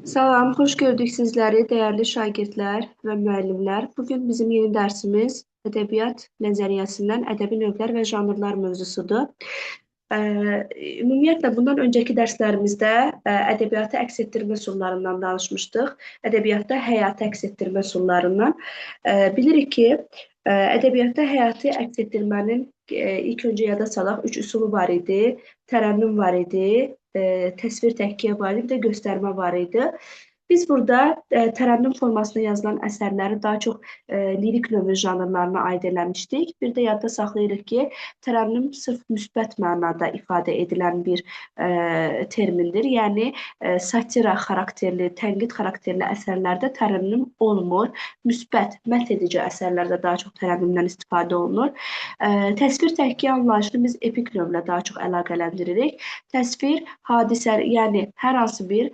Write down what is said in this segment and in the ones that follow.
Salam, xoş gördük sizləri, dəyərli şagirdlər və müəllimlər. Bugün bizim yeni dərsimiz ədəbiyyat nəzəriyyəsindən ədəbi növlər və janrlar mövzusudur. Ümumiyyətlə, bundan öncəki dərslərimizdə ədəbiyyatı əks etdirmə üsullarından danışmışdıq. Ədəbiyyatda həyatı əks etdirmə üsullarından. Bilirik ki, ədəbiyyatda həyatı əks etdirmənin ilk öncə yada salaq 3 üsulu var idi. Tərənnüm var idi, təsvir təhkiyə var idi, bir də göstərmə var idi. Biz burada tərənnüm formasında yazılan əsərləri daha çox lirik növü janrlarına aid eləmişdik. Bir də yadda saxlayırıq ki, tərənnüm sırf müsbət mənada ifadə edilən bir termindir. Yəni, satira xarakterli, tənqid xarakterli əsərlərdə tərənnüm olmur. Müsbət, məth edici əsərlərdə daha çox tərənnümdən istifadə olunur. Təsvir təhkiyə anlayışını biz epik növlə daha çox əlaqələndiririk. Təsvir hadisə, yəni hər hansı bir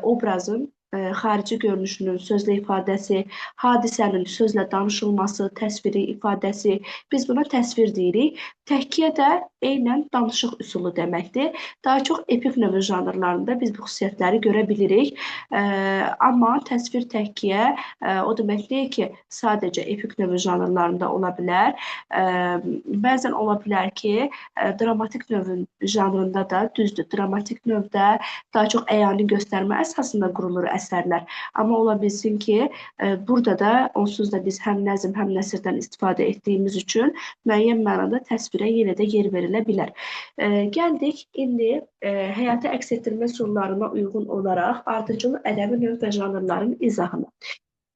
obrazın xarici görünüşünün sözlə ifadəsi, hadisənin sözlə danışılması, təsviri ifadəsi, biz buna təsvir deyirik. Təhkiyə də eynən danışıq üsulu deməkdir. Daha çox epik növü janrlarında biz bu xüsusiyyətləri görə bilirik. Amma təsvir təhkiyə o demək deyil ki, sadəcə epik növü janrlarında ola bilər. Bəzən ola bilər ki, dramatik növün janrında da düzdür. Dramatik növdə daha çox əyani göstərmə əsasında qurulur əsərlər. Amma ola bilsin ki, burada da onsuz da biz həm nəzm, həm nəsrdən istifadə etdiyimiz üçün müəyyən mənada təsvirə yenə də yer verilə bilər. Gəldik indi həyata əks etdirmə üsullarına uyğun olaraq ardıcıl ədəbi növ və janrların izahına.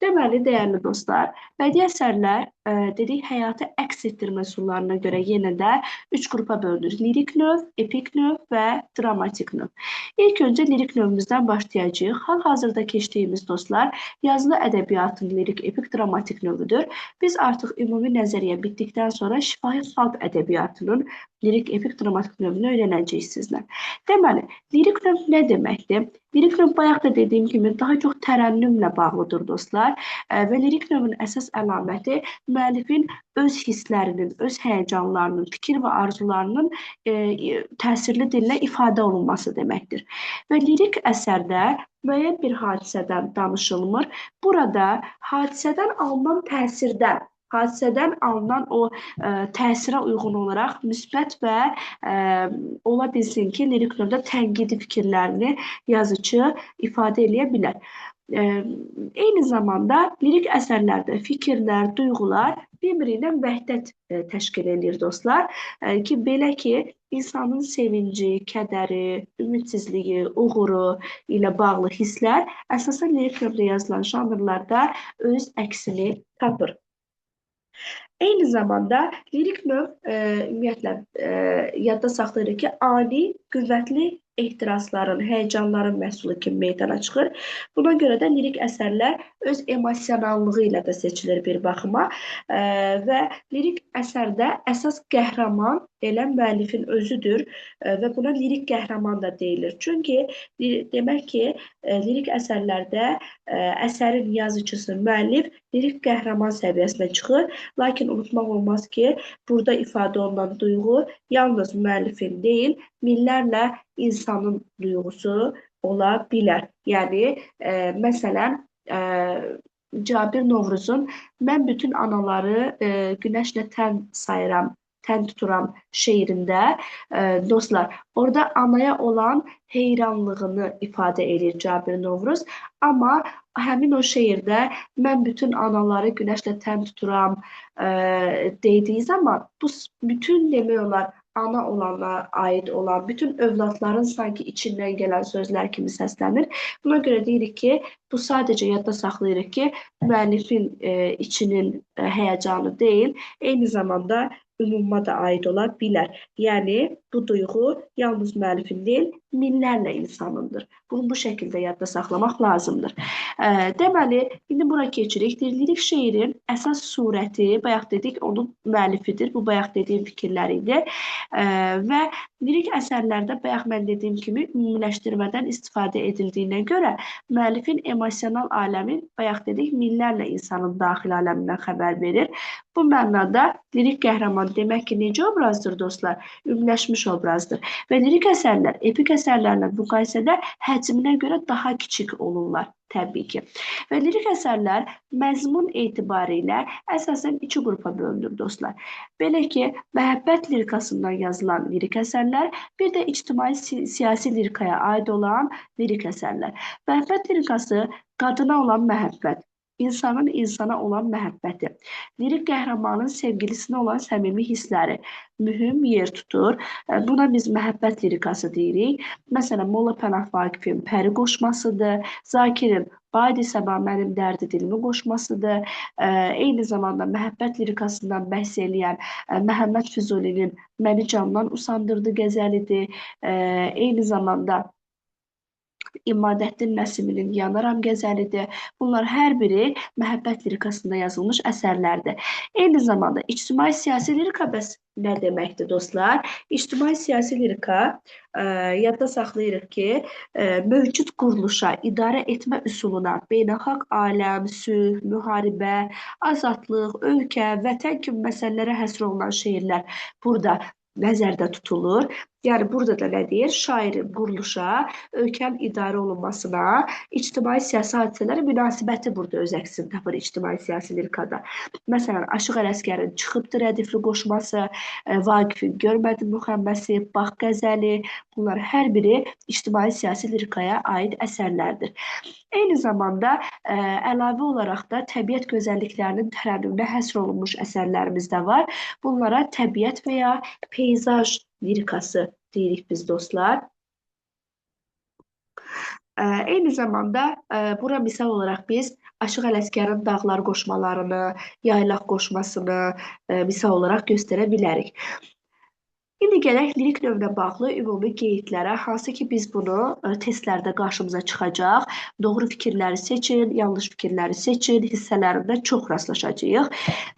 Deməli, dəyərli dostlar, bədii əsərlər dedik, həyatı əks etdirmə üsullarına görə yenə də 3 qrupa bölünür. Lirik növ, epik növ və dramatik növ. İlk öncə lirik növümüzdən başlayacağıq. Hal-hazırda keçdiyimiz dostlar, yazılı ədəbiyyatın lirik, epik, dramatik növüdür. Biz artıq ümumi nəzəriyyə bitdikdən sonra şifahi xalq ədəbiyyatının lirik, epik, dramatik növünü öyrənəcəyik sizlə. Deməli, lirik növ nə deməkdir? Lirik növ bayaq da dediyim kimi daha çox tərənnümlə bağlıdır dostlar. Və lirik növün əsas əlaməti müəllifin öz hisslərinin, öz həyəcanlarının, fikir və arzularının təsirli dillə ifadə olunması deməkdir. Və lirik əsərdə müəyyən bir hadisədən danışılmır. Burada hadisədən alınan təsirdən, hadisədən alınan o təsirə uyğun olaraq müsbət və ola bilsin ki, lirik növdə tənqidi fikirlərini yazıcı ifadə eləyə bilər. Eyni zamanda lirik əsərlərdə fikirlər, duyğular bir-biri ilə vəhdət təşkil eləyir dostlar. Ki, belə ki, insanın sevinci, kədəri, ümidsizliyi, uğuru ilə bağlı hisslər əsasən lirik növdə yazılan janrlarda öz əksini tapır. Eyni zamanda lirik növ ümumiyyətlə yadda saxlayırıq ki, ani, qüvvətli ehtirasların, həyəcanların məhsulu kimi meydana çıxır. Buna görə də lirik əsərlər öz emosionallığı ilə də seçilir bir baxıma və lirik əsərdə əsas qəhrəman elə müəllifin özüdür və buna lirik qəhrəman da deyilir. Çünki demək ki, lirik əsərlərdə əsərin yazıçısı, müəllif lirik qəhrəman səviyyəsinə çıxır. Lakin unutmaq olmaz ki, burada ifadə olunan duyğu yalnız müəllifin deyil, minlərlə insanın duyğusu ola bilər. Yəni, məsələn, Cabir Novruzun "Mən bütün anaları günəşlə tən sayıram, tən tuturam" şeirində dostlar, orada anaya olan heyranlığını ifadə edir Cabir Novruz. Amma həmin o şeirdə "mən bütün anaları günəşlə tən tuturam" dediyi zaman bu bütün demək olar ana olana aid olan bütün övladların sanki içindən gələn sözlər kimi səslənir. Buna görə deyirik ki, bu sadəcə yadda saxlayırıq ki, müəllifin içinin həyəcanı deyil, eyni zamanda ümuma da aid ola bilər. Yəni, bu duyğu yalnız müəllifin deyil, minlərlə insanındır. Bunu bu şəkildə yadda saxlamaq lazımdır. Deməli, indi bura keçirik. Lirik şeirin əsas surəti, bayaq dedik, onun müəllifidir. Bu, bayaq dediyim fikirlər idi. Və lirik əsərlərdə, bayaq mən dediyim kimi, ümumiləşdirmədən istifadə edildiyinə görə müəllifin emosional aləmi, bayaq dedik, minlərlə insanın daxil aləmindən xəbər verir. Bu mənada lirik qəhrəman demək ki, necə obrazdır dostlar? Ümumiləşmiş obrazdır. Və lirik əsərlər epik əsərlərlə müqayisədə həcminə görə daha kiçik olurlar təbii ki. Və lirik əsərlər məzmun etibarilə əsasən iki qrupa bölünür dostlar. Belə ki, məhəbbət lirikasından yazılan lirik əsərlər, bir də ictimai siyasi lirikaya aid olan lirik əsərlər. Məhəbbət lirikası qadına olan məhəbbət, insanın insana olan məhəbbəti, lirik qəhrəmanın sevgilisinə olan səmimi hissləri mühüm yer tutur. Buna biz məhəbbət lirikası deyirik. Məsələn, Molla Pənah Vaqifin Pəri qoşmasıdır, Zakirin Badi Səba mənim dərdi dilimi qoşmasıdır. Eyni zamanda məhəbbət lirikasından bəhs eləyən Məhəmməd Füzulinin Məni candan usandırdı qəzəlidir. Eyni zamanda İmadəddin Nəsiminin Yanaram qəzəlidir. Bunlar hər biri məhəbbət lirikasında yazılmış əsərlərdir. Eyni zamanda ictimai siyasi lirika bəs nə deməkdir dostlar? İctimai siyasi lirika yadda saxlayırıq ki, mövcud quruluşa, idarə etmə üsuluna, beynəlxalq aləm, sülh, müharibə, azadlıq, ölkə, vətən kimi məsələlərə həsr olunan şeirlər burada nəzərdə tutulur. Yəni burada da nə deyir? Şairin quruluşa, ölkənin idarə olunmasına, ictimai siyasi hadisələrə münasibəti burada öz əksini tapır ictimai siyasi lirikada. Məsələn, Aşıq Ələsgərin Çıxıbdır rədifli qoşması, Vaqifin Görmədim müxəmməsi, Bax qəzəli, bunlar hər biri ictimai siyasi lirikaya aid əsərlərdir. Eyni zamanda əlavə olaraq da təbiət gözəlliklərinin tərənnümünə həsr olunmuş əsərlərimiz də var. Bunlara təbiət və ya peyzaj lirikası deyirik biz dostlar. Eyni zamanda bura misal olaraq biz Aşıq Ələsgərin dağlar qoşmalarını, yaylaq qoşmasını misal olaraq göstərə bilərik. İndi gələk lirik növünə bağlı ümumi qeydlərə, hansı ki biz bunu testlərdə qarşımıza çıxacaq. Doğru fikirləri seçin, yanlış fikirləri seçin hissələrində çox rastlaşacağıq.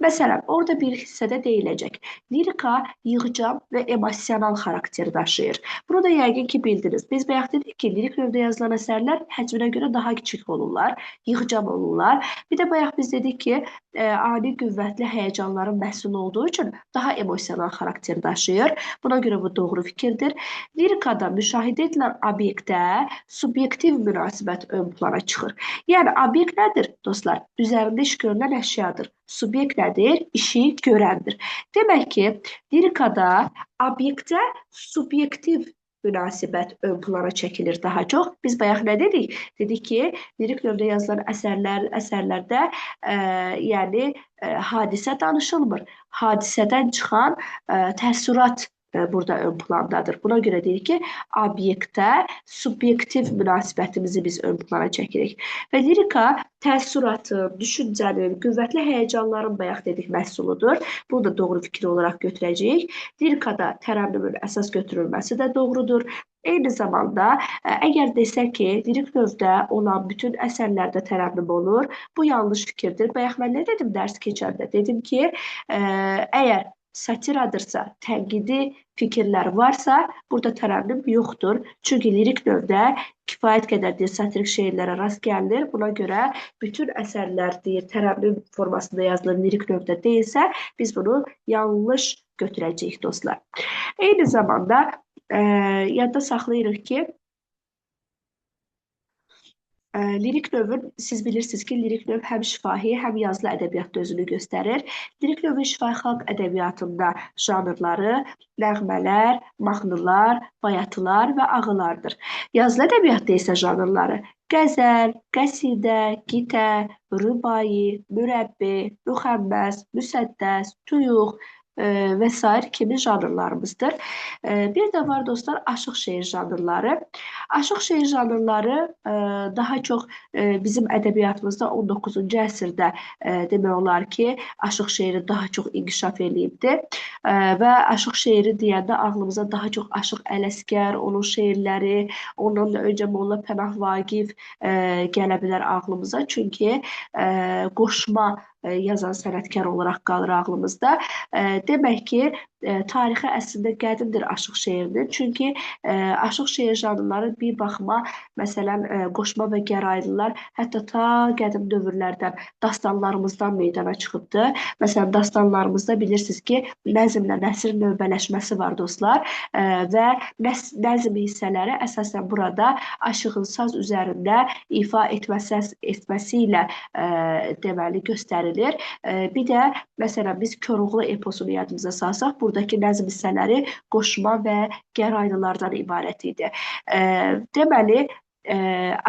Məsələn, orada bir hissədə deyiləcək. Lirika yığcam və emosional xarakter daşıyır. Bunu da yəqin ki bildiniz. Biz bayaq dedik ki, lirik növdə yazılan əsərlər həcminə görə daha kiçik olurlar, yığcam olurlar. Bir də bayaq biz dedik ki, ani qüvvətli həyəcanların məhsulu olduğu üçün daha emosional xarakter daşıyır. Buna görə bu doğru fikirdir. Lirikada müşahidə edilən obyektə subyektiv münasibət ön plana çıxır. Yəni obyekt nədir dostlar? Üzərində iş görülən əşyadır. Subyekt nədir? İşi görəndir. Demək ki, lirikada obyektə subyektiv münasibət ön plana çəkilir daha çox. Biz bayaq nə dedik? Dedik ki, lirik növdə yazılan əsərlərdə yəni hadisə danışılmır. Hadisədən çıxan təəssürat burada ön plandadır. Buna görə deyirik ki, obyektə subyektiv münasibətimizi biz ön plana çəkirik. Və lirika təəssüratın, düşüncənin, qüvvətli həyəcanların bayaq dedik məhsuludur. Bunu da doğru fikir olaraq götürəcəyik. Lirikada tərənnümün əsas götürülməsi də doğrudur. Eyni zamanda əgər desək ki, lirik növdə olan bütün əsərlərdə tərənnüm olur, bu yanlış fikirdir. Bayaq mən nə dedim dərs keçəndə? Dedim ki, əgər satiradırsa, tənqidi fikirlər varsa, burada tərənnüm yoxdur. Çünki lirik növdə kifayət qədər deyir, satirik şeirlərə rast gəlinir. Buna görə bütün əsərlər deyir, tərənnüm formasında yazılan lirik növdə deyilsə, biz bunu yanlış götürəcəyik dostlar. Eyni zamanda yadda saxlayırıq ki, lirik növün, siz bilirsiniz ki, lirik növ həm şifahi, həm yazılı ədəbiyyatda özünü göstərir. Lirik növün şifahi xalq ədəbiyyatında janrları nəğmələr, mahnılar, bayatılar və ağılardır. Yazılı ədəbiyyatda isə janrları qəzəl, qəsidə, qitə, rübai, mürəbbi, müxəmməs, müsəddəs, tuyuq və sair kimi janrlarımızdır. Bir də var dostlar aşıq şeir janrları. Aşıq şeir janrları daha çox bizim ədəbiyyatımızda 19-cu əsrdə demək olar ki, aşıq şeiri daha çox inkişaf eləyibdir. Və aşıq şeiri deyəndə ağlımıza daha çox Aşıq Ələsgər, onun şeirləri, ondan da öncə Molla Pənah Vaqif gələ bilər ağlımıza. Çünki qoşma yazan sənətkar olaraq qalır ağlımızda. Demək ki, Tarixi əslində qədimdir aşıq şeirinin. Çünki aşıq şeir janrları bir baxıma, məsələn, qoşma və gəraylılar hətta ta qədim dövrlərdən, dastanlarımızdan meydana çıxıbdır. Məsələn, dastanlarımızda bilirsiniz ki, nəzmlə nəsir növbələşməsi var dostlar və nəzm hissələri əsasən burada aşığın saz üzərində ifa etməsi ilə deməli göstərilir. Bir də məsələn, biz Koroğlu eposunu yadımıza salsaq, buradakı nəzm hissələri qoşma və gəraylılardan ibarət idi. Deməli,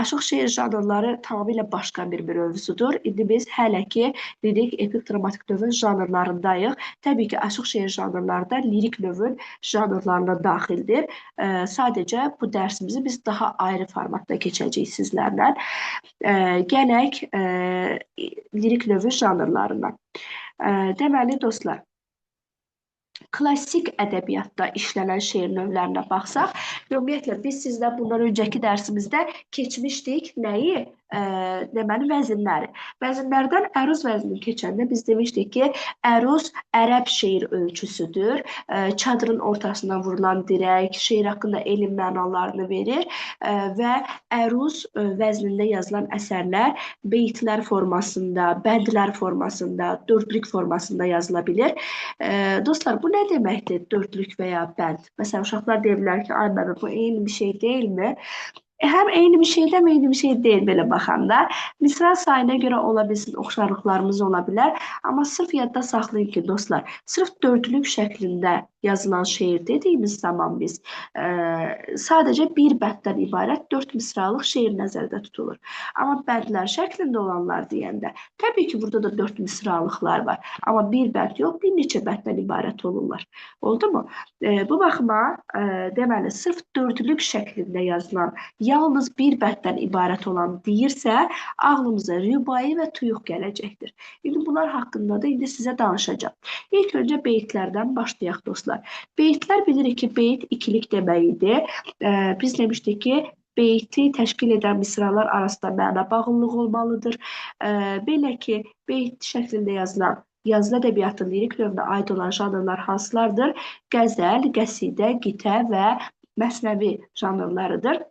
aşıq şeir janrları tamamilə başqa bir mövzudur. İndi biz hələ ki lirik, epik, dramatik növün janrlarındayıq. Təbii ki, aşıq şeir janrları da lirik növün janrlarına daxildir. Sadəcə bu dərsimizi biz daha ayrı formatda keçəcəyik sizlərlə. Gələk lirik növün janrlarına. Deməli, dostlar, klassik ədəbiyyatda işlənən şeir növlərinə baxsaq, ümumiyyətlə biz sizlə bundan öncəki dərsimizdə keçmişdik nəyi? Deməli, vəzinləri. Vəzinlərdən əruz vəznini keçəndə biz demişdik ki, əruz ərəb şeir ölçüsüdür. Çadırın ortasından vurulan dirək, şeir haqqında elm mənalarını verir və əruz vəznində yazılan əsərlər beytlər formasında, bəndlər formasında, dördlük formasında yazıla bilir. Dostlar, bu nə deməkdir dördlük və ya bənd? Məsələn, uşaqlar deyə bilər ki, ay mənim, bu eyni bir şey deyilmi? Həm eyni bir şey, həm eyni bir şey deyil belə baxanda. Misra sayına görə ola bilsin, oxşarlıqlarımız ola bilər. Amma sırf yadda saxlayın ki, dostlar, sırf dördlük şəklində yazılan şeir dediyimiz zaman biz sadəcə bir bənddən ibarət 4 misralıq şeir nəzərdə tutulur. Amma bəndlər şəklində olanlar deyəndə, təbii ki, burada da 4 misralıqlar var. Amma bir bənd yox, bir neçə bənddən ibarət olurlar. Oldu mu? Bu baxıma, deməli, sırf dördlük şəklində yazılan, yalnız bir bənddən ibarət olan deyirsə, ağlımıza rübai və tuyuq gələcəkdir. İndi bunlar haqqında da indi sizə danışacağam. İlk öncə beytlərdən başlayaq dostlar. Beytlər bilirik ki, beyt ikilik demək idi. Biz demişdik ki, beyti təşkil edən misralar arasında məna bağlılığı olmalıdır. Belə ki, beyt şəklində yazılan yazılı ədəbiyyatın lirik növünə aid olan janrlar hansılardır? Qəzəl, qəsidə, qitə və məsnəvi janrlarıdır.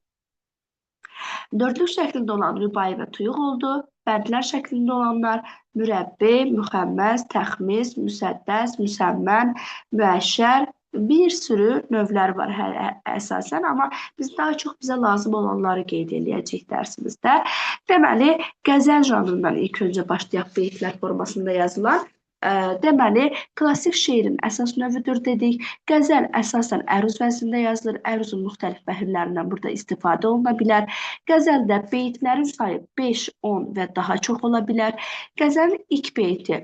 Dördlük şəklində olan rübai və tuyuq oldu. Bəndlər şəklində olanlar mürəbbi, müxəmməz, təxmis, müsəddəs, müsəmmən, müəşşər, bir sürü növlər var əsasən, amma biz daha çox bizə lazım olanları qeyd eləyəcəyik dərsimizdə. Deməli, qəzəl janrından ilk öncə başlayaq beytlər formasında yazılan. Deməli, klassik şeirin əsas növüdür dedik. Qəzəl əsasən əruz vəznində yazılır. Əruzun müxtəlif bəhirlərindən burada istifadə oluna bilər. Qəzəldə beytlərin sayı 5, 10 və daha çox ola bilər. Qəzəlin ilk beyti,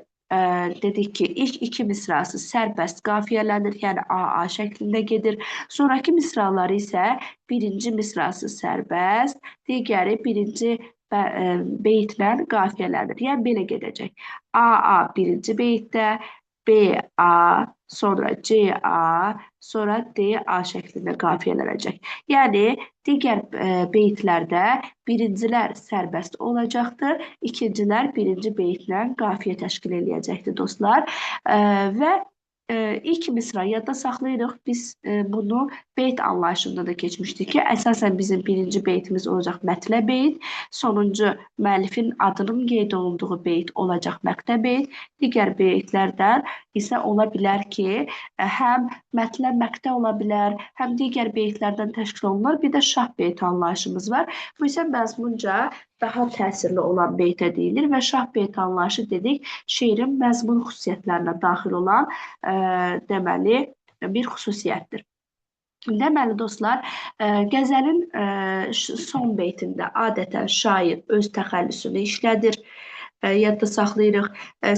dedik ki, ilk iki misrası sərbəst qafiyələnir, yəni AA şəklində gedir. Sonraki misraları isə birinci misrası sərbəst, digəri birinci beytlə qafiyələnir. Yəni, belə gedəcək. AA birinci beytdə, BA, sonra CA, sonra DA şəklində qafiyələnəcək. Yəni, digər beytlərdə birincilər sərbəst olacaqdır, ikincilər birinci beytlə qafiyə təşkil eləyəcəkdir dostlar. Və ilk misra yadda saxlayırıq. Biz bunu beyt anlayışında da keçmişdik ki, əsasən bizim birinci beytimiz olacaq mətlə beyt, sonuncu müəllifin adının qeyd olunduğu beyt olacaq məqtə beyt, digər beytlərdən isə ola bilər ki, həm mətlə məqtə ola bilər, həm digər beytlərdən təşkil olunur. Bir də şah beyt anlayışımız var. Bu isə məzmunca daha təsirli olan beytə deyilir və şah beyt anlayışı dedik, şeirin məzmun xüsusiyyətlərinə daxil olan deməli, bir xüsusiyyətdir. Deməli, dostlar, qəzəlin son beytində adətən şair öz təxəllüsünü işlədir. Yadda saxlayırıq.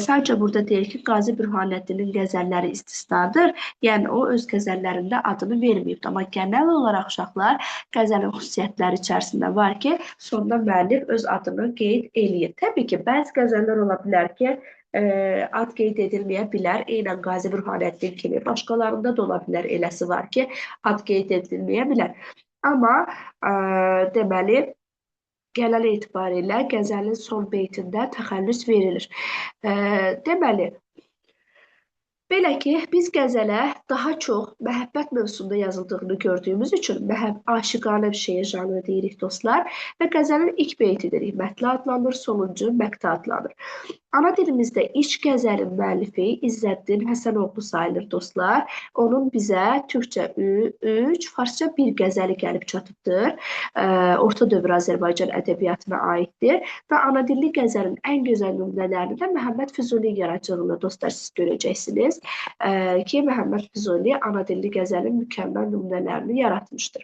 Sadəcə burada deyir ki, Qazi Bürhanəddinin qəzəlləri istisnadır. Yəni, o öz qəzəllərində adını verməyibdir. Amma genel olaraq uşaqlar qəzəlin xüsusiyyətləri içərisində var ki, sonda müəllif öz adını qeyd eləyir. Təbii ki, bəzi qəzəllər ola bilər ki, ad qeyd edilməyə bilər. Eynən Qazi Bürhanəddin kimi. Başqalarında da ola bilər eləsi var ki, ad qeyd edilməyə bilər. Amma deməli, genel etibarilə qəzəlin son beytində təxəllüs verilir. Deməli, Belə ki, biz qəzələ daha çox məhəbbət mövzusunda yazıldığını gördüyümüz üçün aşiqanə bir şeir janrı deyirik dostlar. Və qəzəlin ilk beyti deyirik, mətlə adlanır, sonuncu məqta adlanır. Ana dilimizdə ilk qəzəlin müəllifi İzzəddin Həsənoğlu sayılır dostlar. Onun bizə türkcə 3, farsça 1 qəzəli gəlib çatıbdır. Orta dövr Azərbaycan ədəbiyyatına aiddir. Və ana dilli qəzəlin ən gözəl nümunələrini də Məhəmməd Füzuli yaradıcılığında dostlar siz görəcəksiniz. Ki, Məhəmməd Füzuli ana dilli qəzəlin mükəmməl nümunələrini yaratmışdır.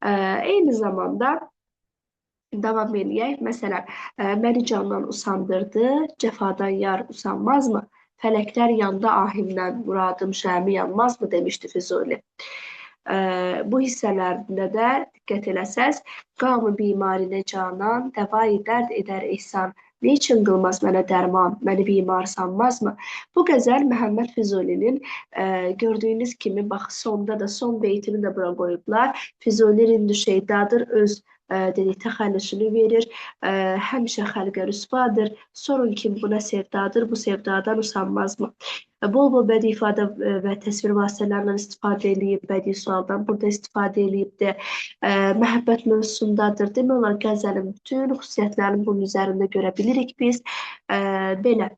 Eyni zamanda davam eləyək. Məsələn, məni candan usandırdı, cəfadan yar usanmazmı? Fələklər yandı ahimdən, muradım şəmi yanmazmı demişdi Füzuli. Bu hissələrində də diqqət eləsəz, qamı bimarinə canan, dəvai dərd edər ehsan, Niçin qılmaz mənə dərman, məni bimar sanmazmı? Bu qəzəl Məhəmməd Füzulinin gördüyünüz kimi, bax, sonda da, son beytini də bura qoyublar. Füzuli rindü şeydadır, öz dedik, təxəllüsünü verir, həmişə xəlqə rüsvadır, sorun kim buna sevdadır, bu sevdadan usanmazmı? Bol-bol bədii ifadə və təsvir vasitələrindən istifadə eləyib, bədii sualdan burada istifadə eləyibdir, məhəbbət mövzusundadır. Demək olar, qəzəlin bütün xüsusiyyətlərini bunun üzərində görə bilirik biz. Belə.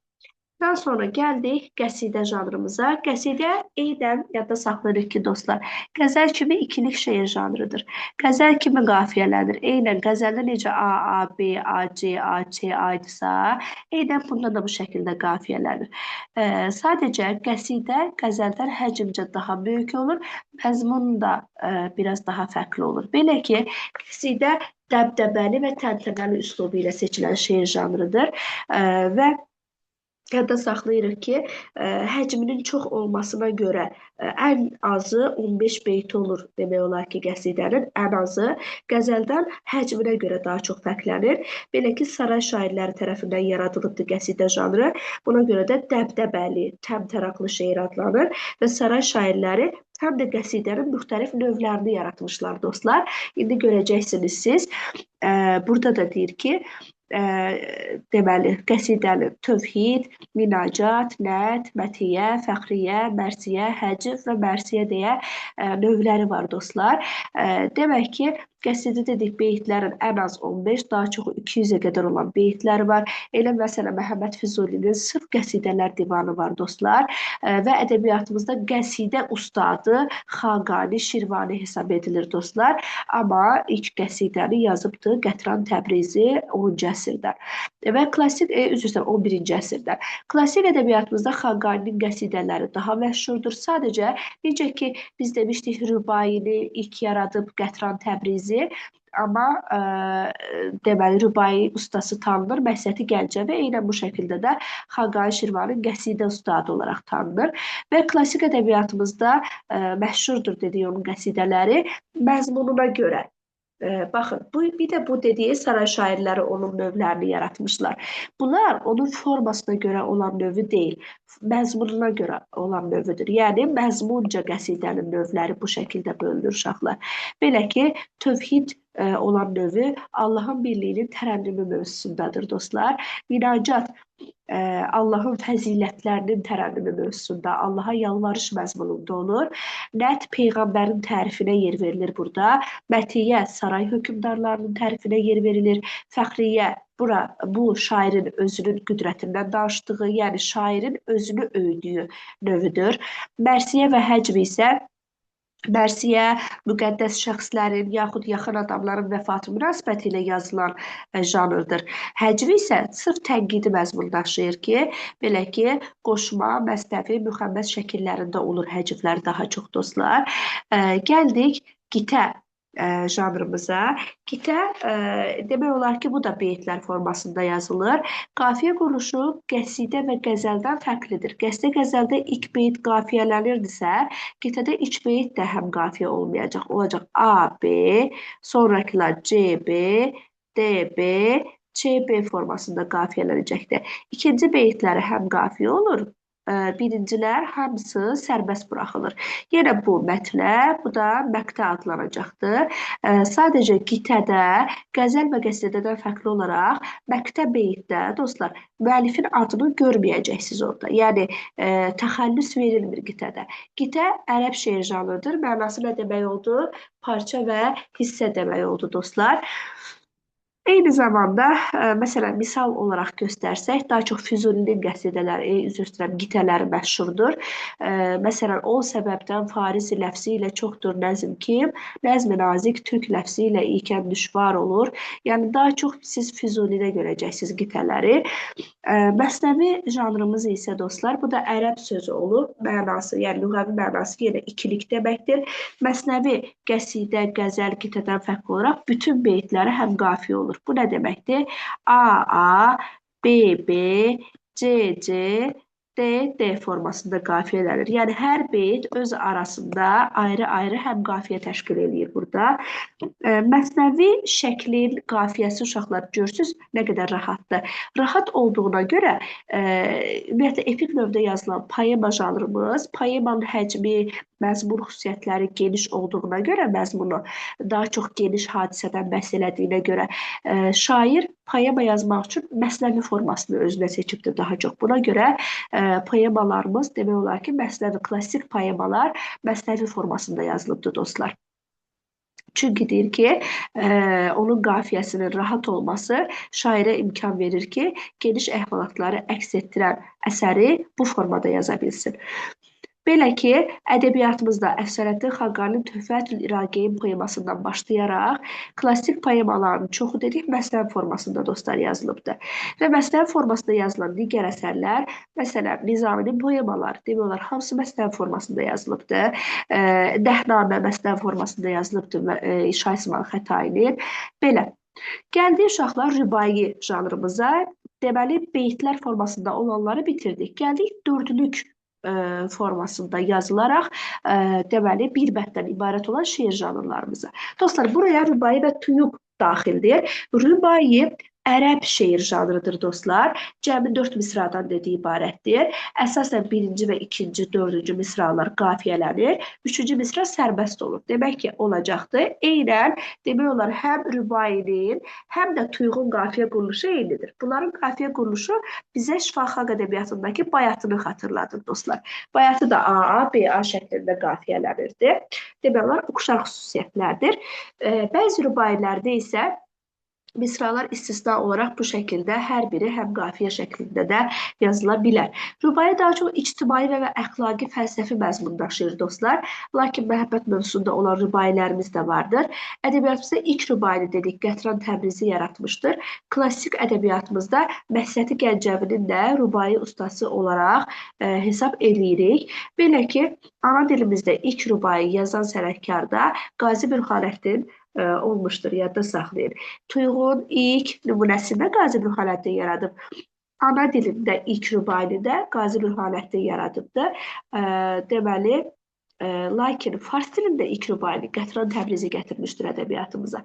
Daha sonra gəldik qəsidə janrımıza. Qəsidə eynən yadda saxlayırıq ki, dostlar, qəzəl kimi ikilik şeir janrıdır. Qəzəl kimi qafiyələnir. Eynən qəzəldə necə A, A, B, A, C, A, C, A idisə, eynən bunda da bu şəkildə qafiyələnir. Sadəcə qəsidə qəzəldən həcmcə daha böyük olur, məzmun da biraz daha fərqli olur. Belə ki, qəsidə dəbdəbəli və təntənəli üslubu ilə seçilən şeir janrıdır və yadda saxlayırıq ki, həcminin çox olmasına görə ən azı 15 beyt olur demək olar ki, qəsidənin ən azı qəzəldən həcminə görə daha çox fərqlənir. Belə ki, saray şairləri tərəfindən yaradılıbdır qəsidə janrı. Buna görə də dəbdəbəli, təmtəraqlı şeir adlanır və saray şairləri həm də qəsidənin müxtəlif növlərini yaratmışlar dostlar. İndi görəcəksiniz siz. Burada da deyir ki, deməli, qəsidənin tövhid, minacat, nət, mətiyyə, fəxriyyə, mərsiyə, həcv və mərsiyə deyə növləri var dostlar. Demək ki, qəsidə dedik beytlərin ən az 15, daha çox 200-ə qədər olan beytləri var. Elə məsələn, Məhəmməd Füzulinin sırf qəsidələr divanı var dostlar. Və ədəbiyyatımızda qəsidə ustadı Xaqani Şirvani hesab edilir dostlar. Amma ilk qəsidəni yazıbdı Qətran Təbrizi 10-cu əsrdə. Və klassik, üzr istəyirəm, 11-ci əsrdə. Klassik ədəbiyyatımızda Xaqaninin qəsidələri daha məşhurdur. Sadəcə, necə ki, biz demişdik, Rübaini ilk yaradıb Qətran Təbrizi, amma deməli, Rübai ustası tanınır, Məhsəti Gəncəvi eynən bu şəkildə də Xaqani Şirvanin qəsidə ustadı olaraq tanınır. Və klassik ədəbiyyatımızda məşhurdur dediyi onun qəsidələri məzmununa görə. Baxın, bir də bu dediyi saray şairləri onun növlərini yaratmışlar. Bunlar onun formasına görə olan növü deyil, məzmununa görə olan növüdür. Yəni, məzmunca qəsidənin növləri bu şəkildə bölünür uşaqlar. Belə ki, tövhid olan növü Allahın birliyinin tərənnümü mövzusundadır dostlar. Minacat Allahın fəzilətlərinin tərənnümü mövzusunda, Allaha yalvarış məzmununda olur. Nət peyğəmbərin tərifinə yer verilir burada. Mətiyyə saray hökmdarlarının tərifinə yer verilir. Fəxriyyə bu şairin özünün qüdrətindən danışdığı, yəni şairin özünü övdüyü növüdür. Mərsiyə və həcv isə mərsiyə müqəddəs şəxslərin yaxud yaxın adamların vəfatı münasibəti ilə yazılan janrdır. Həcv isə sırf tənqidi məzmun daşıyır ki, belə ki, qoşma, məsnəvi, müxəmməs şəkillərində olur həcvlər daha çox dostlar. Gəldik qitə janrımıza. Qitə demək olar ki, bu da beytlər formasında yazılır. Qafiyə quruluşu qəsidə və qəzəldən fərqlidir. Qəsidə qəzəldə ilk beyt qafiyələnirdisə, qitədə ilk beyt də həm qafiyə olmayacaq. Olacaq A, B, sonrakılar C, B, D, B, C, B formasında qafiyələnəcəkdir. İkinci beytləri həm qafiyə olur, Birincilər hamısı sərbəst buraxılır. Yenə bu mətlə, bu da məqtə adlanacaqdır. Sadəcə qitədə qəzəl və qəsidədən fərqli olaraq məqtə beytdə, dostlar, müəllifin adını görməyəcəksiniz orada. Yəni, təxəllüs verilmir qitədə. Qitə ərəb şeir janrıdır. Mənası nə demək oldu? Parça və hissə demək oldu, dostlar. Eyni zamanda, məsələn, misal olaraq göstərsək, daha çox Füzulinin qəsidələri, üzr istəyirəm, qitələri məşhurdur. Məsələn, o səbəbdən farisi ləfzi ilə çoxdur nəzm kim, nəzm-i nazik türk ləfzi ilə ikən düşvar olur. Yəni, daha çox siz Füzulidə görəcəksiniz qitələri. Məsnəvi janrımız isə, dostlar, bu da ərəb sözü olub, mənası, yəni lüğəvi mənası yenə ikilik deməkdir. Məsnəvi qəsidə, qəzəl, qitədən fərqli olaraq bütün beytləri həm qafiyə olur. Bu nə deməkdir? A, A, B, B, C, C, D, D formasında qafiyələnir. Yəni, hər beyt öz arasında ayrı-ayrı həm qafiyə təşkil eləyir burada. Məsnəvi şəklin qafiyəsi uşaqlar görürsünüz nə qədər rahatdır. Rahat olduğuna görə, ümumiyyətlə, epik növdə yazılan poema janrımız, poemanın həcmi, məzmun xüsusiyyətləri geniş olduğuna görə, məzmunu daha çox geniş hadisədən bəhs elədiyinə görə şair poema yazmaq üçün məsnəvi formasını özünə seçibdir daha çox. Buna görə poemalarımız demək olar ki, məsnəvi, klassik poemalar məsnəvi formasında yazılıbdır, dostlar. Çünki deyir ki, onun qafiyəsinin rahat olması şairə imkan verir ki, geniş əhvalatları əks etdirən əsəri bu formada yaza bilsin. Belə ki, ədəbiyyatımızda Əfsərəddin Xaqaninin Töhfətül İraqeyn poemasından başlayaraq klassik poemaların çoxu dedik məsnəvi formasında, dostlar, yazılıbdır. Və məsnəvi formasında yazılan digər əsərlər, məsələn, Nizaminin poemaları, demək olar, hamısı məsnəvi formasında yazılıbdır. Dəhnamə məsnəvi formasında yazılıbdır Şah İsmayıl Xətainin. Belə. Gəldik uşaqlar rübai janrımıza. Deməli, beytlər formasında olanları bitirdik. Gəldik dördlük formasında yazılaraq, deməli, bir bənddən ibarət olan şeir janrlarımıza. Dostlar, buraya rübai və tuyuq daxildir. Rübai ərəb şeir janrıdır, dostlar. Cəmi 4 misradan dediyi ibarətdir. Əsasən birinci və ikinci, dördüncü misralar qafiyələnir. Üçüncü misra sərbəst olur. Demək ki, olacaqdır. Eynən, demək olar, həm rübainin, həm də tuyuğun qafiyə quruluşu eynidir. Bunların qafiyə quruluşu bizə şifahi xalq ədəbiyyatındakı bayatını xatırladır, dostlar. Bayatı da A, A, B, A şəklində qafiyələnirdi. Demək olar, oxşar xüsusiyyətlərdir. Bəzi rübailərdə isə misralar istisna olaraq bu şəkildə hər biri həm qafiyə şəklində də yazıla bilər. Rübai daha çox ictimai və əxlaqi fəlsəfi məzmun daşıyır, dostlar. Lakin məhəbbət mövzusunda olan rübailərimiz də vardır. Ədəbiyyatımızda ilk rübaini dedik, Qətran Təbrizi yaratmışdır. Klassik ədəbiyyatımızda Məhsəti Gəncəvinin də rübai ustası olaraq hesab eləyirik. Belə ki, ana dilimizdə ilk rübai yazan sənətkar da Qazi Bürhanəddin olmuşdur, yadda saxlayın. Tuyğun ilk nümunəsində Qazi Bürhanəddin yaradıb. Ana dilində ilk rübaini də Qazi Bürhanəddin yaradıbdır. Deməli, lakin fars dilində ilk rübaini Qətran Təbrizi gətirmişdir ədəbiyyatımıza.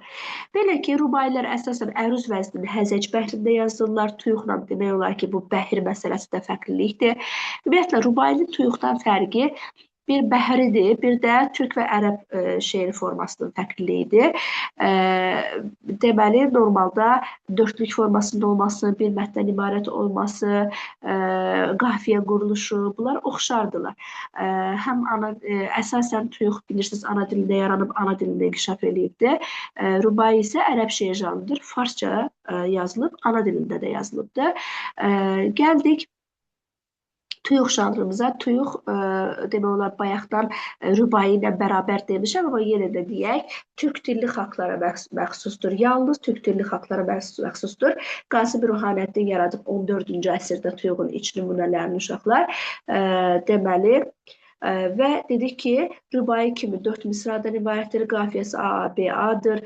Belə ki, rubailər əsasən əruz vəznini həzəc bəhrində yazılırlar. Tuyuqla demək olar ki, bu bəhir məsələsi də fərqlilikdir. Ümumiyyətlə, rubainin tuyuqdan fərqi bir bəhridir, bir də türk və ərəb şeiri formasının fərqliliyidir. Deməli, normalda dördlük formasında olması, bir mətndən ibarət olması, qafiyə quruluşu, bunlar oxşardılar. Həm ana, əsasən tuyuq bilirsiniz, ana dilində yaranıb, ana dilində inkişaf eləyibdir. Rubai isə ərəb şeir janrıdır, farsça yazılıb, ana dilində də yazılıbdır. Gəldik tuyuq janrımıza. Tuyuq demək olar bayaqdan rübai ilə bərabər demişəm, amma yenə də deyək, türk dilli xalqlara məxsusdur. Yalnız türk dilli xalqlara məxsusdur. Qazi Bürhanəddin yaradıb 14-cü əsrdə tuyuğun iç nümunələrini uşaqlar. Deməli, və dedik ki, rübai kimi 4 misradan ibarətdir, qafiyəsi A, A, B, A-dır.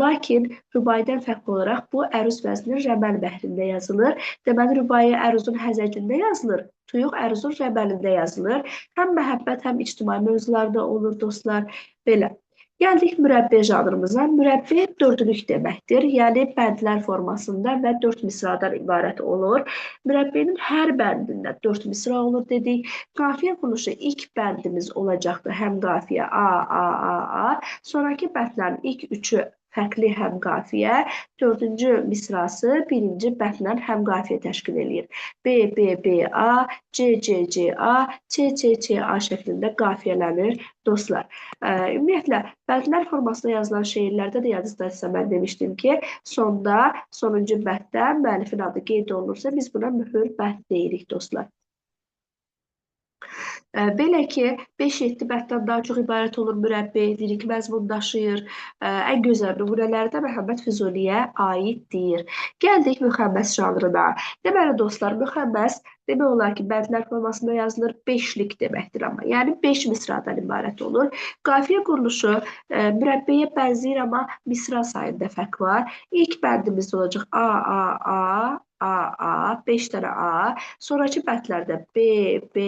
Lakin rübaidən fərqli olaraq bu əruz vəzninin rəməl bəhrində yazılır. Deməli, rübai əruzun həzəcində yazılır, tuyuq əruzun rəməlində yazılır. Həm məhəbbət, həm ictimai mövzularda olur, dostlar. Belə. Gəldik mürəbbi janrımıza. Mürəbbi dördlük deməkdir. Yəni bəndlər formasında və 4 misradan ibarət olur. Mürəbbinin hər bəndində 4 misra olur dedik. Qafiyə quruluşu ilk bəndimiz olacaqdır. Həm qafiyə A, A, A, A. Sonraki bəndlərin ilk üçü fərqli həm qafiyə, dördüncü misrası birinci bəndlə həm qafiyə təşkil eləyir. B, B, B, A, C, C, C, A, C, C, C, A şəklində qafiyələnir dostlar. Ümumiyyətlə, bəndlər formasında yazılan şeirlərdə də yadınızdaysa mən demişdim ki, sonda, sonuncu bənddə müəllifin adı qeyd olunursa, biz buna mühür bənd deyirik dostlar. Belə ki, 5-7 bənddən daha çox ibarət olur mürəbbi, lirik məzmun daşıyır. Ən gözəl nümunələri də Məhəmməd Füzuliyə aiddir. Gəldik müxəmməs janrına. Deməli dostlar, müxəmməs demək olar ki, bəndlər formasında yazılır, beşlik deməkdir amma. Yəni 5 misradan ibarət olur. Qafiyə quruluşu mürəbbəyə bənzəyir, amma misra sayında fərq var. İlk bəndimizdə olacaq A, A, A, A, A, 5 dənə A. Sonraki bəndlərdə B, B,